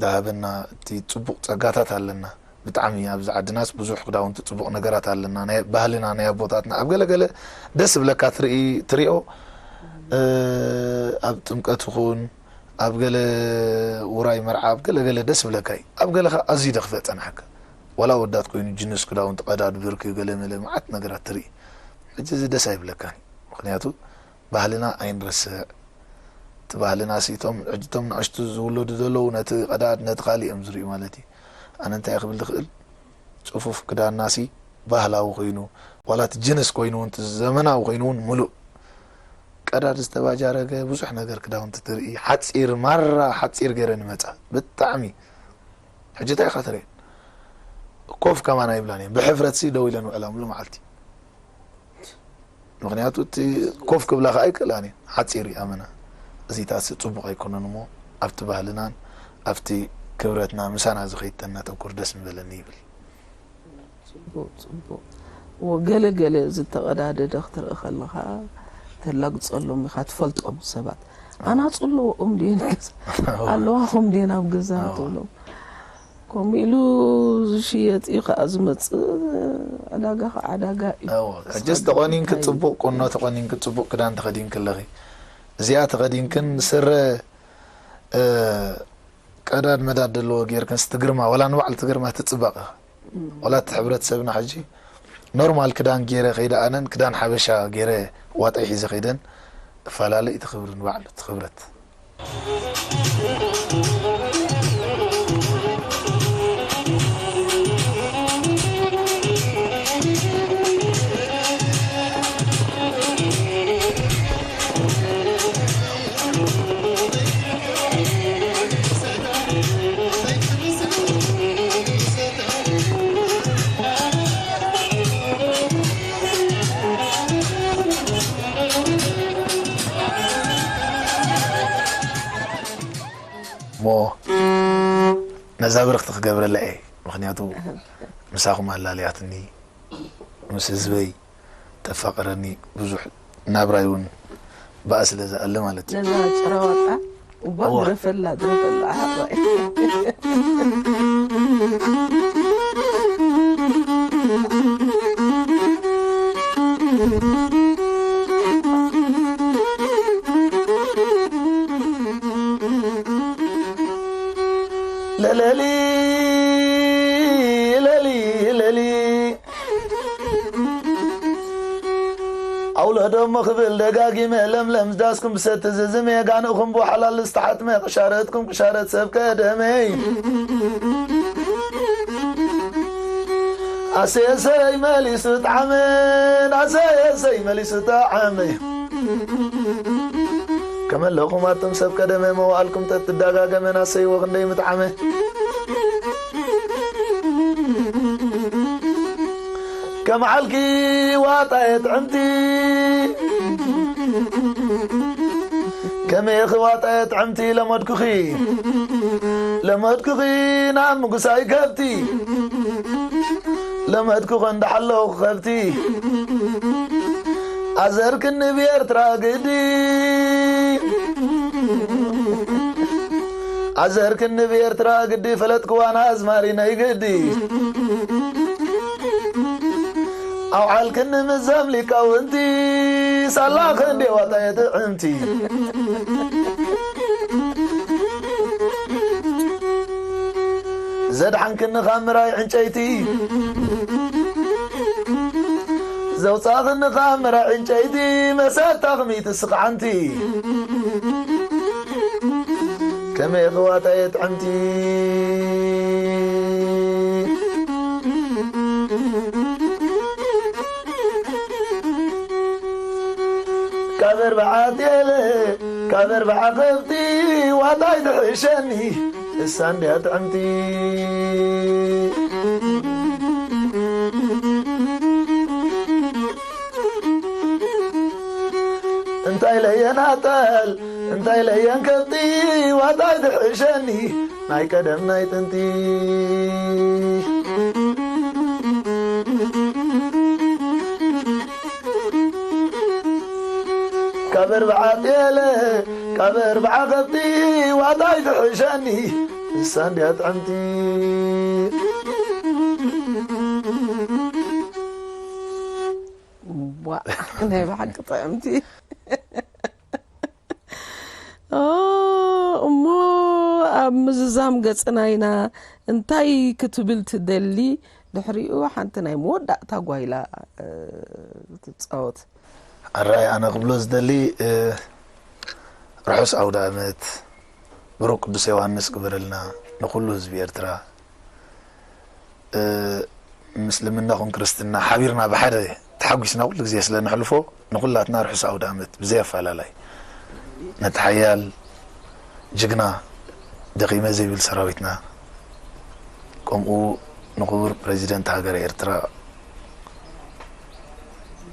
ዝሃበና እቲ ጽቡቕ ጸጋታት ኣለና። ብጣዕሚ ኣብዚ ዓድናስ ብዙሕ ክዳውንቲ ጽቡቕ ነገራት ኣለና። ናይ ባህልና፣ ናይ ኣቦታትና ኣብ ገለ ገለ ደስ ዝብለካ ትርኢ-፣ ትሪኦ፣ እ፣ ኣብ ጥምቀት ይኹን፣ ኣብ ገለ ውራይ መርዓ፣ ኣብ ገለ ገለ ደስ ዝብለካ እዩ። ኣብ ገለ ኸኣ ኣዝዩ ደኽፍእ ጸንሓካ። ዋላ ወዳት ኮይኑ ጅንስ ክዳውንቲ፣ ቀዳድ ብርኪ፣ ገለ መለ መዓት ነገራት ትርኢ። ሕጂ እዚ ደስ ኣይብለካን። ምኽንያቱ ባህልና ኣይንረስዕ። እቲ ባህልና ሲ እቶም ሕጂ እቶም ንኣሽቱ ዝውለዱ ዘለዉ ነቲ ቀዳድ ነቲ ካልእ እዮም ዝርእዩ ማለት እዩ። ኣነ እንታይ ክብል ዝኽእል፣ ጽፉፍ ክዳንና ሲ ባህላዊ ኮይኑ፣ ዋላ እቲ ጅንስ ኮይኑ እውን፣ እቲ ዘመናዊ ኮይኑ እውን ምሉእ ቀዳድ ዝተባጃረገ ብዙሕ ነገር ክዳውንቲ ትርኢ። ሓጺር ማራ ሓጺር ገይረ ንመጻ። ብጣዕሚ። ሕጂ እንታይ ኢኻ ትርእየን? ኮፍ ከማን ኣይብላን እየን። ብሕፍረት ሲ ደው ኢለን ውዕላ ሙሉ መዓልቲ። ምኽንያቱ እቲ ኮፍ ክብላ ኸኣ ኣይክእላን እየን። ሓጺር እዩ ኣመና። እዚታት ጽቡቕ ኣይኮነን እሞ ኣብቲ ባህልናን ኣብቲ ክብረትና ምሳና ዝኸይድ ተነተኩር ደስ ምበለኒ ይብል። ጽቡቕ፣ ጽቡቕ። እወ፣ ገለ ገለ ዝተቐዳደደ ክትርኢ ከለኻ ተላግጸሎም ኢኻ፣ ትፈልጦም ሰባት። ኣናጹ ኣለዎም ድየን ገዛ? ኣለዋኹም ድየን ኣብ ገዛ? ኣዎ። ትብሎም። ከምኡ ኢሉ ዝሽየጥ እዩ ከኣ ዝመጽእ፣ ዕዳጋ ከኣ ዕዳጋ እዩ። ኣዎ፣ ንስኻ ሕጅስ ግን ተቆኒንኪ እንታይ ጽቡቕ ቁኖ ተቆኒንኪ ጽቡቕ ክዳን ተኸዲንኪ ኣለኺ። እዚኣ ተኸዲንክን ስረ፣ እ፣ ቀዳድ መዳድ ዘለዎ ጌርክንስ ትግርማ፣ ወላ ንባዕሉ ትግርማ ትጽባቐ። እም። ወላ እቲ ሕብረተሰብና ሕጂ ኖርማል ክዳን ጌረ ከይደ ኣነን ክዳን ሓበሻ ጌረ ዋጣይ ሒዘ ከይደን እፈላለ እቲ ክብሪ ንባዕሉ እቲ ክብረት። እሞ ነዛ ብርኽቲ ክገብረላ እየ። ምኽንያቱ ምሳኹም ኣላልያትኒ፣ ምስ ህዝበይ ተፋቕረኒ፣ ብዙሕ ናብራይ እውን ብኣ ስለ ዝኣለ ማለት እዩ። ነዛ ጭራ ዋጣ እባ እዋ። ግረፈላ፣ ግረፈላ፣ ሓራይ። ለለሊ፣ ለሊ፣ ለሊ። ኣውለዶሞ ክብል ደጋጊመ ለምለም ዳስኩም ብሰቲ ዝዝም የጋንእኹም ብሓላል ዝተሓትመ ቅሻረትኩም ቅሻረት ሰብ ቀደመይ። ኣሰየሰይ መሊሱ ጣዕመን፣ ኣሰየሰይ መሊሱ ጣዕመይ። ከመለኹም ኣቱም ሰብ ቀደመ መዋእልኩም ተትደጋገመን ኣሰይዎ ክንደይ ምጥዓመ። ከም ዓልኪ ዋጣየ ጥዕምቲ፣ ከመይኺ ዋጣየ ጥዕምቲ ለመድኩኺ፣ ለመድኩኺ ናብ ምጉሳይ ከብቲ፣ ለመድኩኺ እንዳሓለኹ ከብቲ፣ ኣዘርክኒ ብኤርትራ ግዲ፣ ኣዘርክኒ ብኤርትራ ግዲ፣ ፈለጥክዋና ኣዝማሪ ናይ ግዲ። ኣውዓልክኒ ምዘም ሊቃውንቲ፣ ሳላ ክንዲ ዋጣየ ጥዕምቲ። ዘድሓንክኒ ካብ ምራይ ዕንጨይቲ፣ ዘውጻኽኒ ካብ ምራይ ዕንጨይቲ፣ መሰታ ክምይቲ ስኽዓንቲ። ከመይ ክዋጣየ ጥዕምቲ። ካብ ኣርባዓ ቴለ፣ ካብ ኣርባዓ ከብቲ ዋጣይ ትሕሸኒ፣ እሳ እንድያ ጥዕምቲ። እንታይ ለየናጠል እንታይ ለየን ከብቲ ዋታይ ትሕሸኒ ናይ ቀደም ናይ ጥንቲ። ካብ ኣርብዓ ጤለ ካብ ኣርብዓ ከብቲ ዋታይ ትሕሸኒ ንሳ እንድያ ጥዕምቲ። ዋ፣ ናይ ብሓቂ ጥዕምቲ። ኦ፣ እሞ ኣብ ምዝዛም ገጽና ኢና እንታይ ክትብል ትደሊ? ድሕሪኡ ሓንቲ ናይ መወዳእታ ጓይላ ትጻወት። ኣራይ ኣነ ክብሎ ዝደሊ ርሑስ ኣውደ ኣመት ብሩክ ቅዱስ ዮሃንስ ግበረልና ንኩሉ ህዝቢ ኤርትራ። ምስልምና ኹን ክርስትና ሓቢርና ብሓደ ተሓጒስና ኩሉ ግዜ ስለ ነሕልፎ ንኩላትና ርሑስ ኣውደ ኣመት ብዘይ ኣፈላላይ። ነቲ ሓያል ጅግና ደኺመ ዘይብል ሰራዊትና ከምኡ ንክቡር ፕረዚደንት ሃገረ ኤርትራ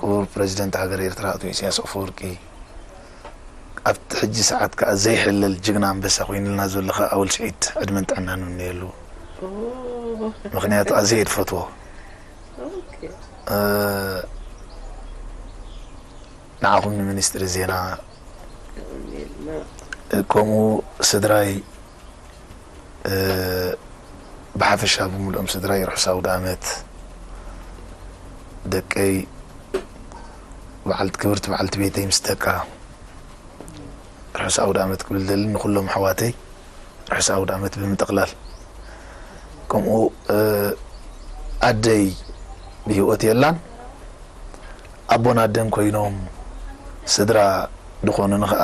ክቡር ፕረዚደንት ሃገረ ኤርትራ ኣቶ ኢሳያስ ኣፈወርቂ ኣብቲ ሕጂ ሰዓት ከኣ ዘይሕለል ጅግና ኣንበሳ ኮይኑልና ዘሎ ከኣ ኣወል ስዒድ ዕድመን ጥዕናን ንምነየሉ። ምኽንያቱ ኣዝየ እየ ዝፈትዎ። ንዓኹም ንሚኒስትሪ ዜና ከምኡ ስድራይ ብሓፈሻ ብምልኦም ስድራይ ርሑስ ኣውደ ኣመት። ደቀይ በዓልቲ ክብርቲ በዓልቲ ቤተይ ምስ ደቃ ርሑስ ኣውደ ኣመት ክብል ደሊ ንኩሎም ኣሕዋተይ ርሑስ ኣውደ ኣመት ብምጥቕላል። ከምኡ ኣደይ ብህይወት የላን ኣቦን ኣደን ኮይኖም ስድራ ዝኾኑኒ ኸኣ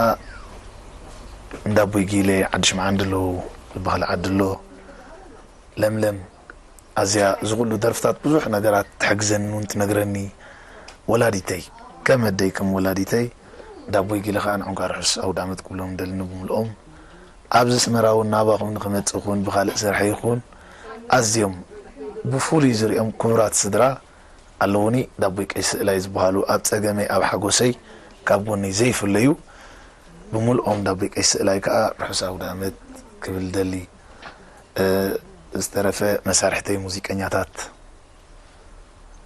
እንዳ ኣቦይ ጊለ ዓዲ ሽምዓ እንድለዉ ዝበሃል ዓዲ ኣሎ ለምለም ኣዝያ እዚ ኩሉ ደርፍታት ብዙሕ ነገራት ትሕግዘኒ እውን ትነግረኒ ወላዲተይ ከም ኣደይ ከም ወላዲተይ እንዳ ኣቦይ ጊለ ኸኣ ንዑንካ ርሑስ ኣውደ ኣመት ክብሎም ደልኒ ብምልኦም ኣብዚ ኣስመራ እውን ናባኹም ንኽመጽእ ይኹን ብኻልእ ስርሐይ ይኹን ኣዝዮም ብፍሉይ ዝሪኦም ክቡራት ስድራ ኣለዉኒ። ዳቦይ ቀይ ስእላይ ዝበሃሉ ኣብ ጸገመይ ኣብ ሓጎሰይ ካብ ጎነይ ዘይፍለዩ ብምልኦም ዳቦይ ቀይ ስእላይ ከኣ ርሑስ ኣውደ ኣመት ክብል ደሊ። ዝተረፈ መሳርሕተይ ሙዚቀኛታት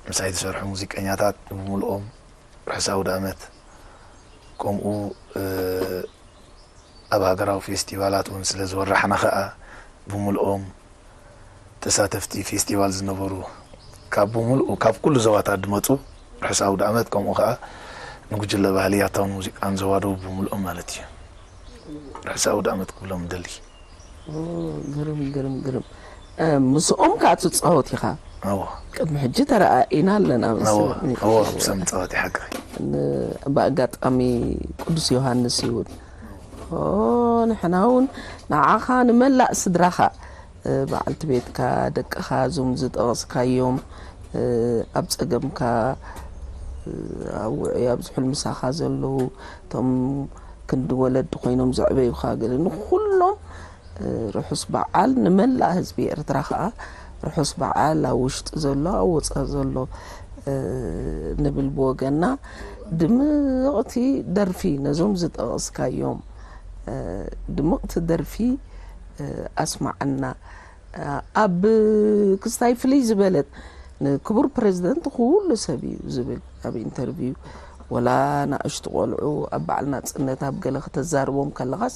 ምሳይ ዝሰርሑ ሙዚቀኛታት ብምልኦም ርሑስ ኣውደ ኣመት ከምኡ ኣብ ሃገራዊ ፌስቲቫላት እውን ስለ ዝወራሕና ከኣ ብምልኦም ተሳተፍቲ ፌስቲቫል ዝነበሩ ካብ ብምልኡ ካብ ኩሉ ዞባታት ዝመፁ ርሑስ ኣውደ ኣመት ከምኡ ከኣ ንጉጅለ ባህሊ ያታውን ሙዚቃን ዘዋደቡ ብምልኦም ማለት እዩ። ርሑስ ኣውደ ኣመት ክብሎም ደሊ። ግርም ግርም ግርም ምስኦም ከዓ ትፃወት ኢኻ። ቅድሚ ሕጂ ተረኣኢና ኣለና። ምሳም ፃወት ይሓግሪ። ብኣጋጣሚ ቅዱስ ዮሃንስ ይውን ንሕና እውን ንዓኻ ንመላእ ስድራኻ በዓልቲ ቤትካ ደቅኻ እዞም ዝጠቐስካዮም ኣብ ፀገምካ ኣብ ውዑይ ኣብ ዝሑል ምሳኻ ዘለዉ እቶም ክንዲ ወለዲ ኮይኖም ዘዕበዩኻ ገለ ንኩሎም ርሑስ በዓል ንመላእ ህዝቢ ኤርትራ ከዓ ርሑስ በዓል ኣብ ውሽጢ ዘሎ ኣብ ወፃኢ ዘሎ ንብል ብወገና ድምቕቲ ደርፊ ነዞም ዝጠቐስካዮም ድምቕቲ ደርፊ ኣስማዓና ኣብ ክስታይ ፍልይ ዝበለት ንክቡር ፕረዚደንት ኩሉ ሰብ እዩ ዝብል ኣብ ኢንተርቪው ወላ ናእሽቱ ቆልዑ ኣብ በዓል ናፅነት ኣብ ገለ ከተዛርቦም ከለኻስ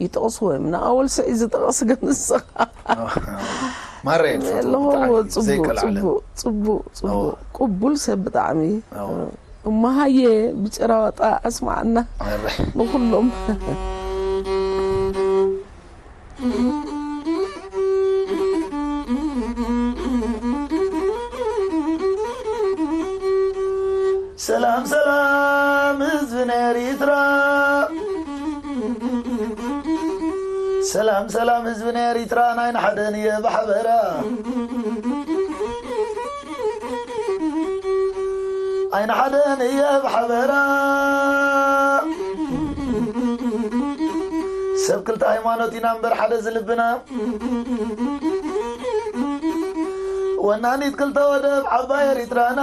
ይጠቕስዎ እዮም ንኣወል ስዒድ ዝጠቐስ ግን ንስኻ ማራ እየ ዝፈትዎ ኣለዎ ብጣዕሚ ፅቡቅ ዘይቀልዓለ ፅቡቅ ፅቡቅ ፅቡቅ ቅቡል ሰብ ብጣዕሚ ኣዎ። እሞ ሃየ ብጭራዋጣ ኣስማዓና ማራ ንኩሎም ሰላም ሰላም ህዝቢ ናይ ኤሪትራ ሰላም ሰላም ህዝቢ ናይ ኤሪትራ ናይ ንሓደን እየ ብሓበራ ኣይንሓደን እየ ብሓበራ ሰብ ክልተ ሃይማኖት ኢና እምበር ሓደ ዝልብና ወናኒት ክልተ ወደብ ዓባይ ኤሪትራና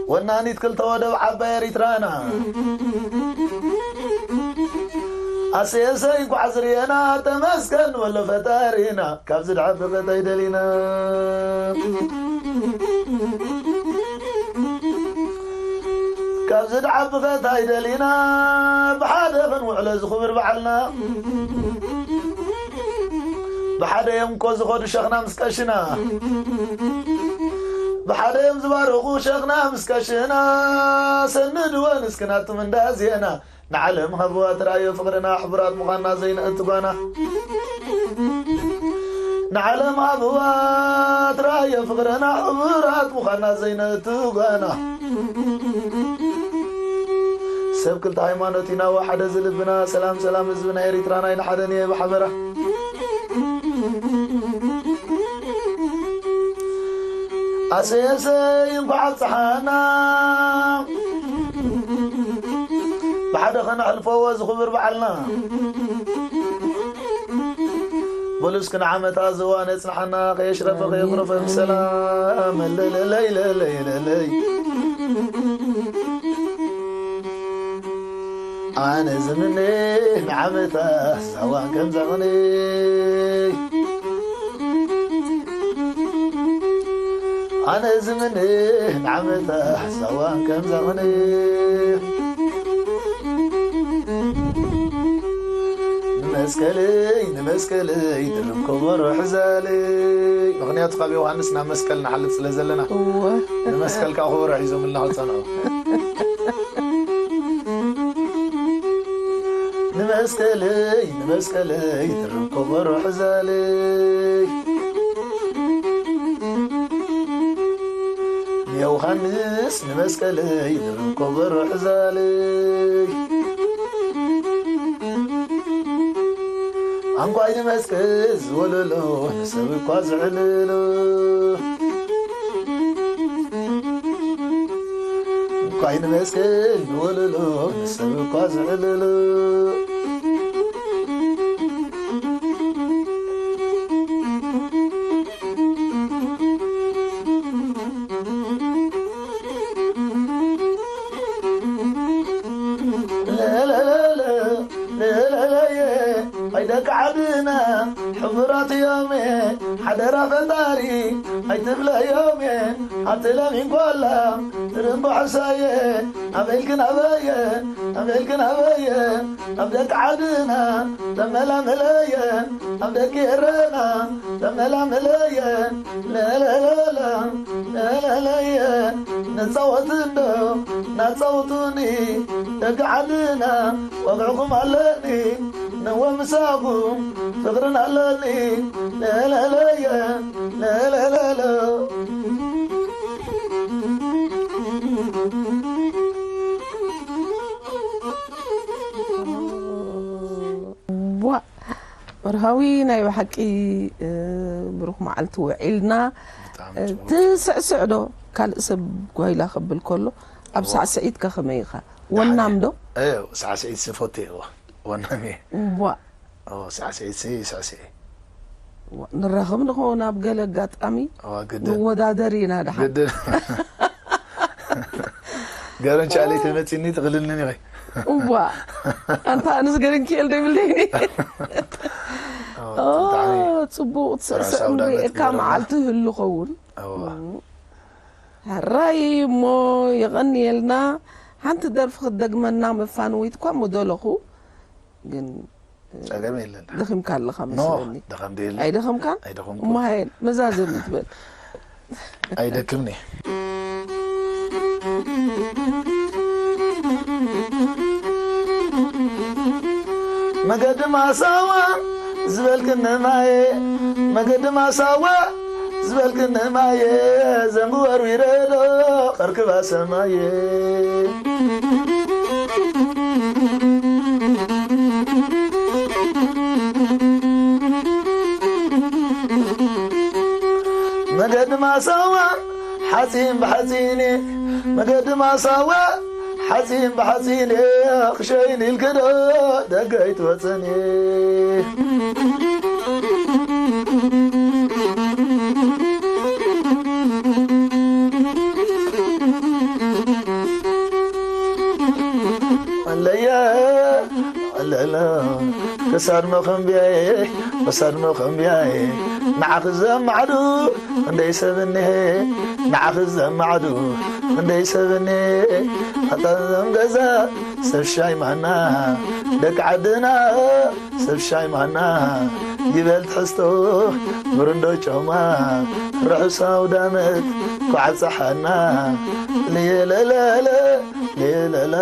ወናኒት ክልተ ወደብ ዓባይ ኤሪትራና። ኣሰየሰይ እንኳዕ ዝርየና ተመስገን ወሎ ፈጣሪና። ካብዚ ድዓቢ ከታይ ደሊና፣ ካብዚ ድዓቢ ከታይ ደሊና። ብሓደ ክንውዕሎ ዝኽብር በዓልና። ብሓደ እዮም እኮ ዝኾዱ ሸኽና ምስ ቀሽና። ብሓደ እዮም ዝባርኹ ሸኽና ምስ ቀሽና። ሰንድወን እስኪ ናቱ ምንዳ ዜና። ንዓለም ሃብዋ ትራዮ ፍቕርና፣ ሕቡራት ምዃንና ዘይነእቲ ጓና። ንዓለም ሃብዋ ትራዮ ፍቕርና፣ ሕቡራት ምዃንና ዘይነእቲ ጓና። ሰብ ክልተ ሃይማኖት ኢና፣ ወሓደ ዝልብና። ሰላም ሰላም ህዝብና ኤሪትራና፣ ኢና ሓደ ንየ ብሓበራ። ኣሰየሰይ እንኳዕ ኣብጽሓና፣ ብሓደ ከነሕልፈዎ ዝኽብር በዓልና። በሉ እስኪ ንዓመታ ዝዋ ነጽንሓና፣ ከየሽረፈ ከየጉረፈ ብሰላም። ለለለይ ለለይ ለለይ። ኣነ ዝምነ ንዓመታ ሳዋን ከም ዘቕኒ። ኣነ ዝምነ ንዓመታ ሳዋን ከም ዘቕኒ። ንመስቀለይ ንመስቀለይ ድርብ ከበሮ ሕዛለይ። ምኽንያቱ ካብ ዮሃንስ ናብ መስቀል ንሓልፍ ስለ ዘለና፣ እወ። ንመስቀል ከዓ ከበሮ ሒዞምልና ክጸንሑ። ንመስቀለይ ንመስቀለይ ድርብ ከበሮ ሕዛለይ። ንዮሃንስ ንመስቀለይ ድርብ ከበሮ ሕዛለይ። ኣንኳይ ንመስቀል ዝወለሎ ንሰብ እኳ ዝዕልሎ። እንኳይ ንመስቀል ዝወለሎ ንሰብ እኳ ዝዕልሎ። ለለለለ፣ ለለለየ፣ ኣይ ደቂ ዓድና ሕቡራት እዮም፣ ሓደራ ፈጣሪ ኣይትብለዮም። ኣብቲ ለሚን ኮላ ትርንጎ ሕሳየ፣ ኣበይልክን ኣበየ፣ ኣበይልክን ኣበየ፣ ኣብ ደቂ ዓድና ተመላመለየ፣ ኣብ ደቂ ኤረና ተመላመለየ። ለለለለ፣ ለለለየ፣ ንጻወት እንዶ ናጻውቱኒ፣ ደቂ ዓድና ወግዕኹም ኣለኒ፣ ንወ ምሳኹም ፍቕርን ኣለኒ። ለለለየ፣ ለለለለ። ቧእ! መርሃዊ፣ ናይ ብሓቂ፣ እ፣ ብሩኽ መዓልቲ ውዒልና። ብጣዕሚ እ፣ ጽቡቕ። ትስዕስዕ ዶ? ካልእ ሰብ ጓይላ ከብል ከሎ፣ ኣብ እዋ። ሳዕስዒትከ ከመይ ኢኻ? ወናም ዶ? እየ፣ ሳዕስዒት ስፈቱ እየ፣ እዋ። ወናም እየ። ቧእ! ኦ፣ ሳዕስዒት ሲ፣ ሳዕስዒ። ዋ፣ ንራኸብ ንኸውን ኣብ ገለ ኣጋጣሚ እዋ፣ ግድን። ንወዳደር ኢና ደሓን። ግድን። ገረንቻ ለይቲ መጺኒ ትኽልልኒ ኢኺ። እዋ፣ ኣንታ ኣነስ ገረንኪኤል ዶ ይብለይኒ? ኦ፣ ኦ፣ ብጣዕሚ ጽቡቕ ትስዕስዕ ራእሲ ኣውደ ዓመት ንርእየካ ገረና። መዓልቲ ህሉ ኸውን። እዋ። እም። ሕራይ እሞ የቐንየልና። ሓንቲ ደርፊ ክትደግመና መፋንዊት እኳ ምደለኹ፣ ግን ጸገም የለን። ደኺምካ ኣለኻ ኖ፣ መስለኒ። ደኸም ድየ? ኣይደኸምካን? ኣይደኸምኩ። እሞ ሃየ፣ መዛዘሚ ትበል። ኣይደክምኒ። መገዲ ማሳዋ ዝበልክኒ ማየ፣ መገዲ ማሳዋ ዝበልክኒ ማየ፣ ዘንጉ ወርዊረ ዶ ቀርክባ ሰማየ። መገዲ ማሳዋ ሓፂን ብሓፂን፣ መገዲ ማሳዋ ሓፂን ብሓፂን፣ ክሸይን ኢልክዶ ደገ ኣይትወፅን። ወሳድ መኸንብያየ፣ ወሳድ መኸንብያየ፣ ንዓኺ ዘማዕዱ ክንደይ ሰብ እኒሀ፣ ንዓኺ ዘማዕዱ ክንደይ ሰብ እኒሀ። ኣታ ዘም ገዛ ሰብ ሻይ ማና፣ ደቂ ዓድና ሰብ ሻይ ማና፣ ይበል ትሕዝቶ ብርንዶ ጮማ፣ ርሑስ ኣውዳመት ኳዕ ኣብፀሓና። ለየለለለ ለየለለ።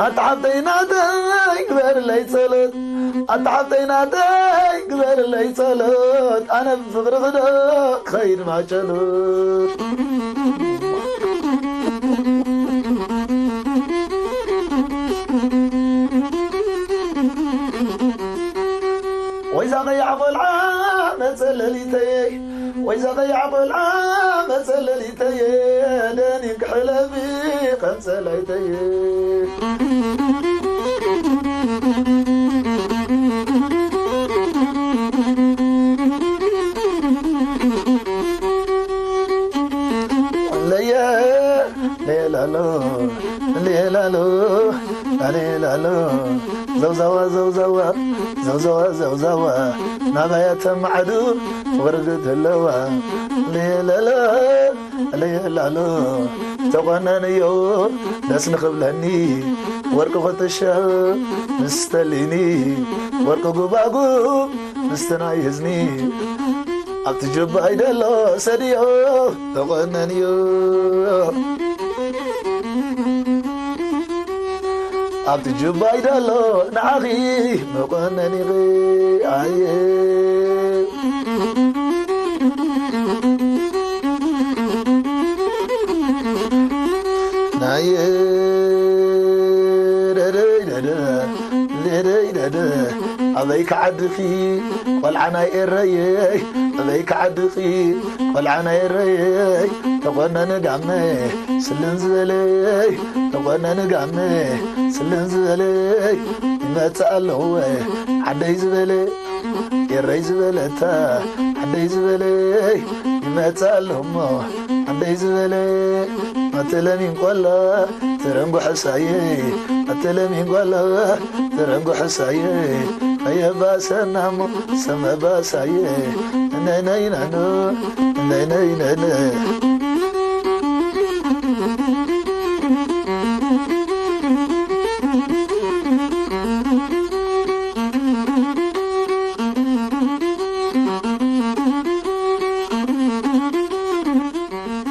ኣታ ሓብተይ ናተይ ግበርለይ ጸሎት፣ ኣታ ሓብተይ ናተይ ግበርለይ ጸሎት፣ ኣነ ብፍቕርኺ ዶ ክኸይድ ማጨሎት። ወይ እዛ ቀያሕ ቆልዓ መጸለሊተይ፣ ወይ እዛ ቀያሕ ቆልዓ መጸለሊተይ፣ ደኒን ክሕለፊ ከም ጸላይተይ። ለየ ሌላሎ ሌላሎ ሌላሎ ዘውዘዋ ዘውዘዋ ዘውዘዋ ዘውዘዋ ናባያ ተማዕዱ ፍቕሪ ግድለዋ። ሌላሎ ሌላሎ ተቖነንዮ ደስ ንኽብለኒ፣ ወርቂ ኩትሻ ምስ ተሊኒ፣ ወርቂ ጉባጉብ ምስቲ ናይ ህዝኒ፣ ኣብቲ ጁባይ ደሎ ሰድዮ ተቖነንዮ። ኣብቲ ጁባይ ደሎ ንዓኺ መቖነኒኺ። ኣየ ናየ ደደይ ደደ ደደይ ደደ ኣበይ ክዓድኺ ቆልዓ ናይ ኤረየይ፣ ኣበይ ክዓድኺ ቆልዓ ናይ ኤረየይ፣ ተቖነኒ ጋመ ስልን ዝበለይ፣ ተቖነኒ ጋመ ስልን ዝበለይ፣ ይመጽእ ኣለዎ ዓደይ ዝበለ፣ ኤረይ ዝበለታ ዓደይ ዝበለይ፣ ይመጽእ ኣሎ እሞ ዓደይ ዝበለ፣ ኣተለሚን ቆላ ተረንጎ ሕሳየ፣ ኣተለሚን ቆላ ተረንጎ ሕሳየ፣ ኣየባሰና እሞ ሰመ ባሳየ፣ ነይ ነይ ነይ ነይ ነይ ነይ ነይ።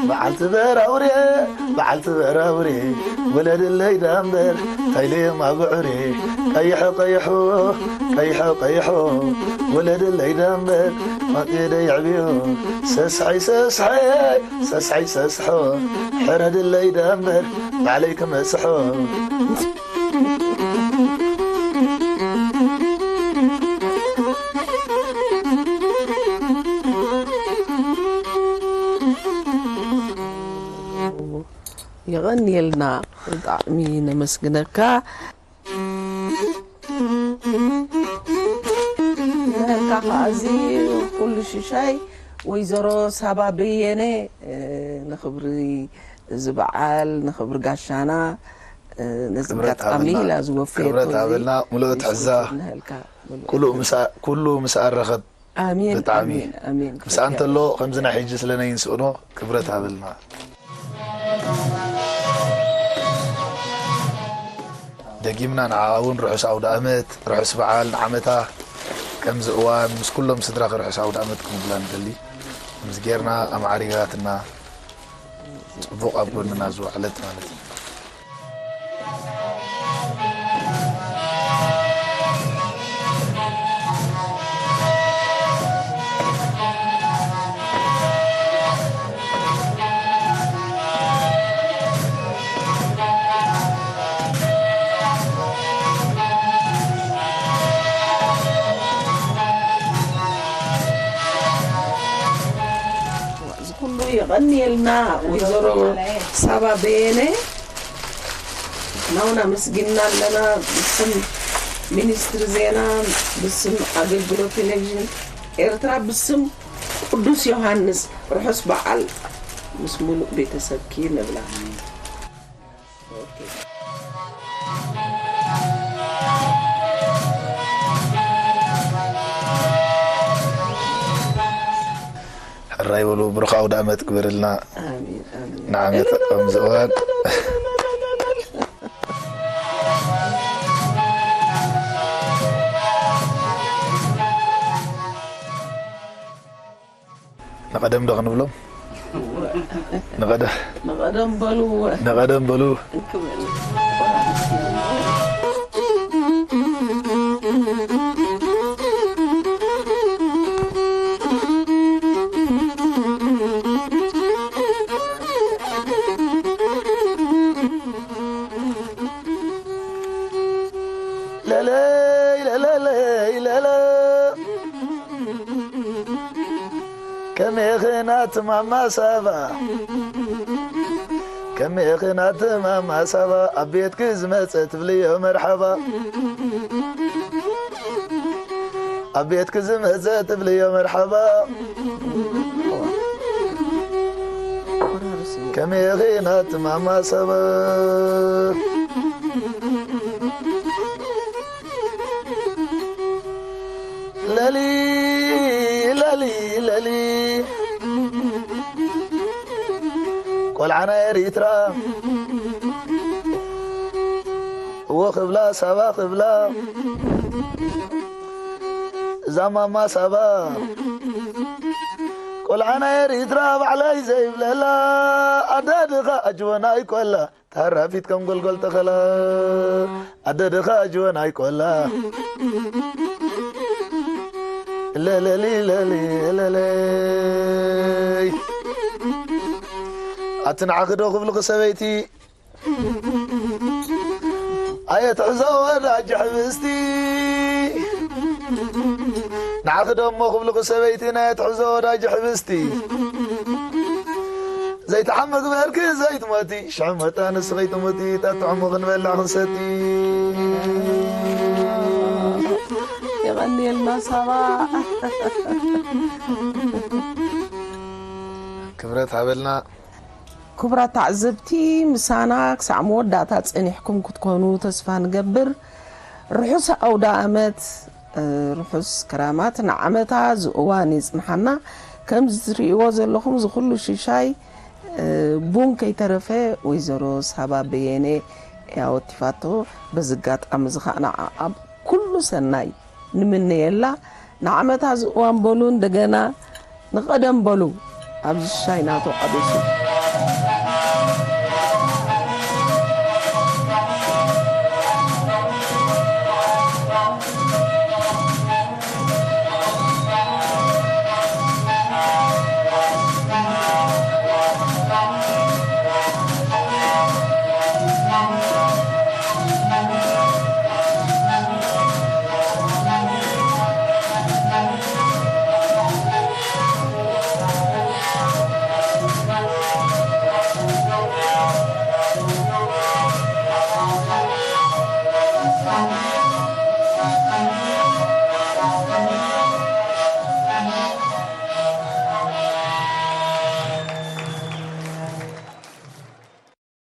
በዓልቲ በራውሬ፣ በዓልቲ በራውሬ፣ ወለድለይ ዳምበር፣ ታይለዮም ኣብ ዑሬ፣ ቀይሖ ቀይሖ፣ ቀይሖ ቀይሖ፣ ወለድለይ ዳምበር፣ ማጤደ የዕብዮ፣ ሰስሐይ ሰስሐይ፣ ሰስሐይ ሰስሖ፣ ሕረድለይ ዳምበር፣ ባዕለይ ክመስሖ። የቐንየልና፣ ብጣዕሚ ነመስግነካ። ንህልካ ከዓ እዚ ኩሉ ሽሻይ ወይዘሮ ሳባ በየነ፣ እ፣ ንኽብሪ እዚ በዓል፣ ንኽብሪ ጋሻና፣ እ፣ ነዚ ክብረት ኣጋጣሚ ሃበልና። ኢላ ዝወፈየቶ ክብረት እዚ ሃበልና። ሙሉእ ትሕዛ። ንህልካ ሙሉእ ኩሉ ትሕዛ። ምሳ-፣ ኩሉ ምስ ኣረኸብ ኣሜን፣ ብጣዕሚ። ኣሜን፣ ኣሜን። ምስ ኣንተሎ ከምዚ ናይ ሕጂ ስለ ነይንስእኖ ክብረት ሃበልና። ደጊምና ንዓኣ እውን ርሑስ ኣውደ ኣመት፣ ርሑስ በዓል ንዓመታ፣ ከምዚ እዋን ምስ ኩሎም ስድራኺ ርሑስ ኣውደ ኣመት ክንብላ ንደሊ። ከምዚ ጌርና ኣማዕሪጋትና፣ ጽቡቕ ኣብ ጎንና ዝወዓለት ማለት እዩ። እዚ ኩሉ የቐንየልና ወይዘሮ ሳባ በየነ። ናውና መስጊንና ኣለና። ብስም ሚኒስትሪ ዜና፣ ብስም ኣገልግሎት ቴሌቪዥን ኤርትራ፣ ብስም ቅዱስ ዮሃንስ ርሑስ በዓል። ምስ ሙሉእ ቤተሰብኪ ንብላ። ኦኬ። ሕራይ በሉ፣ ብሩኽ ኣውደ ዓመት ግበረልና። ኣሜን፣ ኣሜን። ንዓመት ከምዚ እዋን። ንቐደም ዶ ክንብሎም? ንቐደ-፣ ንቐደም በልዎ። ንቐደም በሉ። እንክበል። ለለይ ለለለይ ለለ። ከመይ ኺናት ማማ ሳባ፣ ከመይ ኺናት ማማ ሳባ፣ ኣብ ቤትኪ ዝመጸ ትብልዮ መርሓባ። ኣብ ቤትኪ ዝመጸ ትብልዮ መርሓባ። ከመይ ኺናት ማማ ሳባ። ለሊ ለሊ ለሊ ቆልዓ ናይ ኤሪትራ እዎ ክብላ ሳባ ክብላ እዛ ማማ ሳባ ቆልዓ ናይ ኤሪትራ ባዕለይ ዘይብለላ ኣደ ድኻ ኣጅቦና ይኮላ ታራፊት ከም ጎልጎል ተኸላ ኣደ ድኻ ኣጅቦና ይኮላ ለለሊ ለሊ ለለይ ኣቲ ንዓኺ ዶ ክብልኺ ሰበይቲ ኣየትሕዞ ወዳጅ ሕብስቲ ንዓኺ ዶ እሞ ክብልኺ ሰበይቲ ናይ ኣየትሕዞ ወዳጅ ሕብስቲ ዘይትሓሚ ግበርኪ ዘይትሞቲ ሽዑ መታ ንስኺ ትሞቲ ጠጥዕሙ ክንበልዕ ክንሰቲ የቐንየልና ሳባ ክብረት ሃበልና። ክቡራት ተዓዘብቲ፣ ምሳና ክሳዕ መወዳእታ ጸኒሕኩም ክትኮኑ ተስፋ ንገብር። ርሑስ ኣውደ ኣመት፣ ርሑስ ክራማት ንዓመታ ዝእዋን ይጽንሓና። ከምዚ ትርእይዎ ዘለኹም እዚ ኩሉ ሽሻይ ቡን ከይተረፈ ወይዘሮ ሳባ በየነ እያ ወቲፋቶ። በዚ ኣጋጣሚ እዚ ኸኣ ንዓኣ ኩሉ ሰናይ ንምነየላ። ንዓመታ ዝእዋን በሉ እንደገና ንቐደም በሉ ኣብዚ ሽሻይ ናቶ ቀደሱ።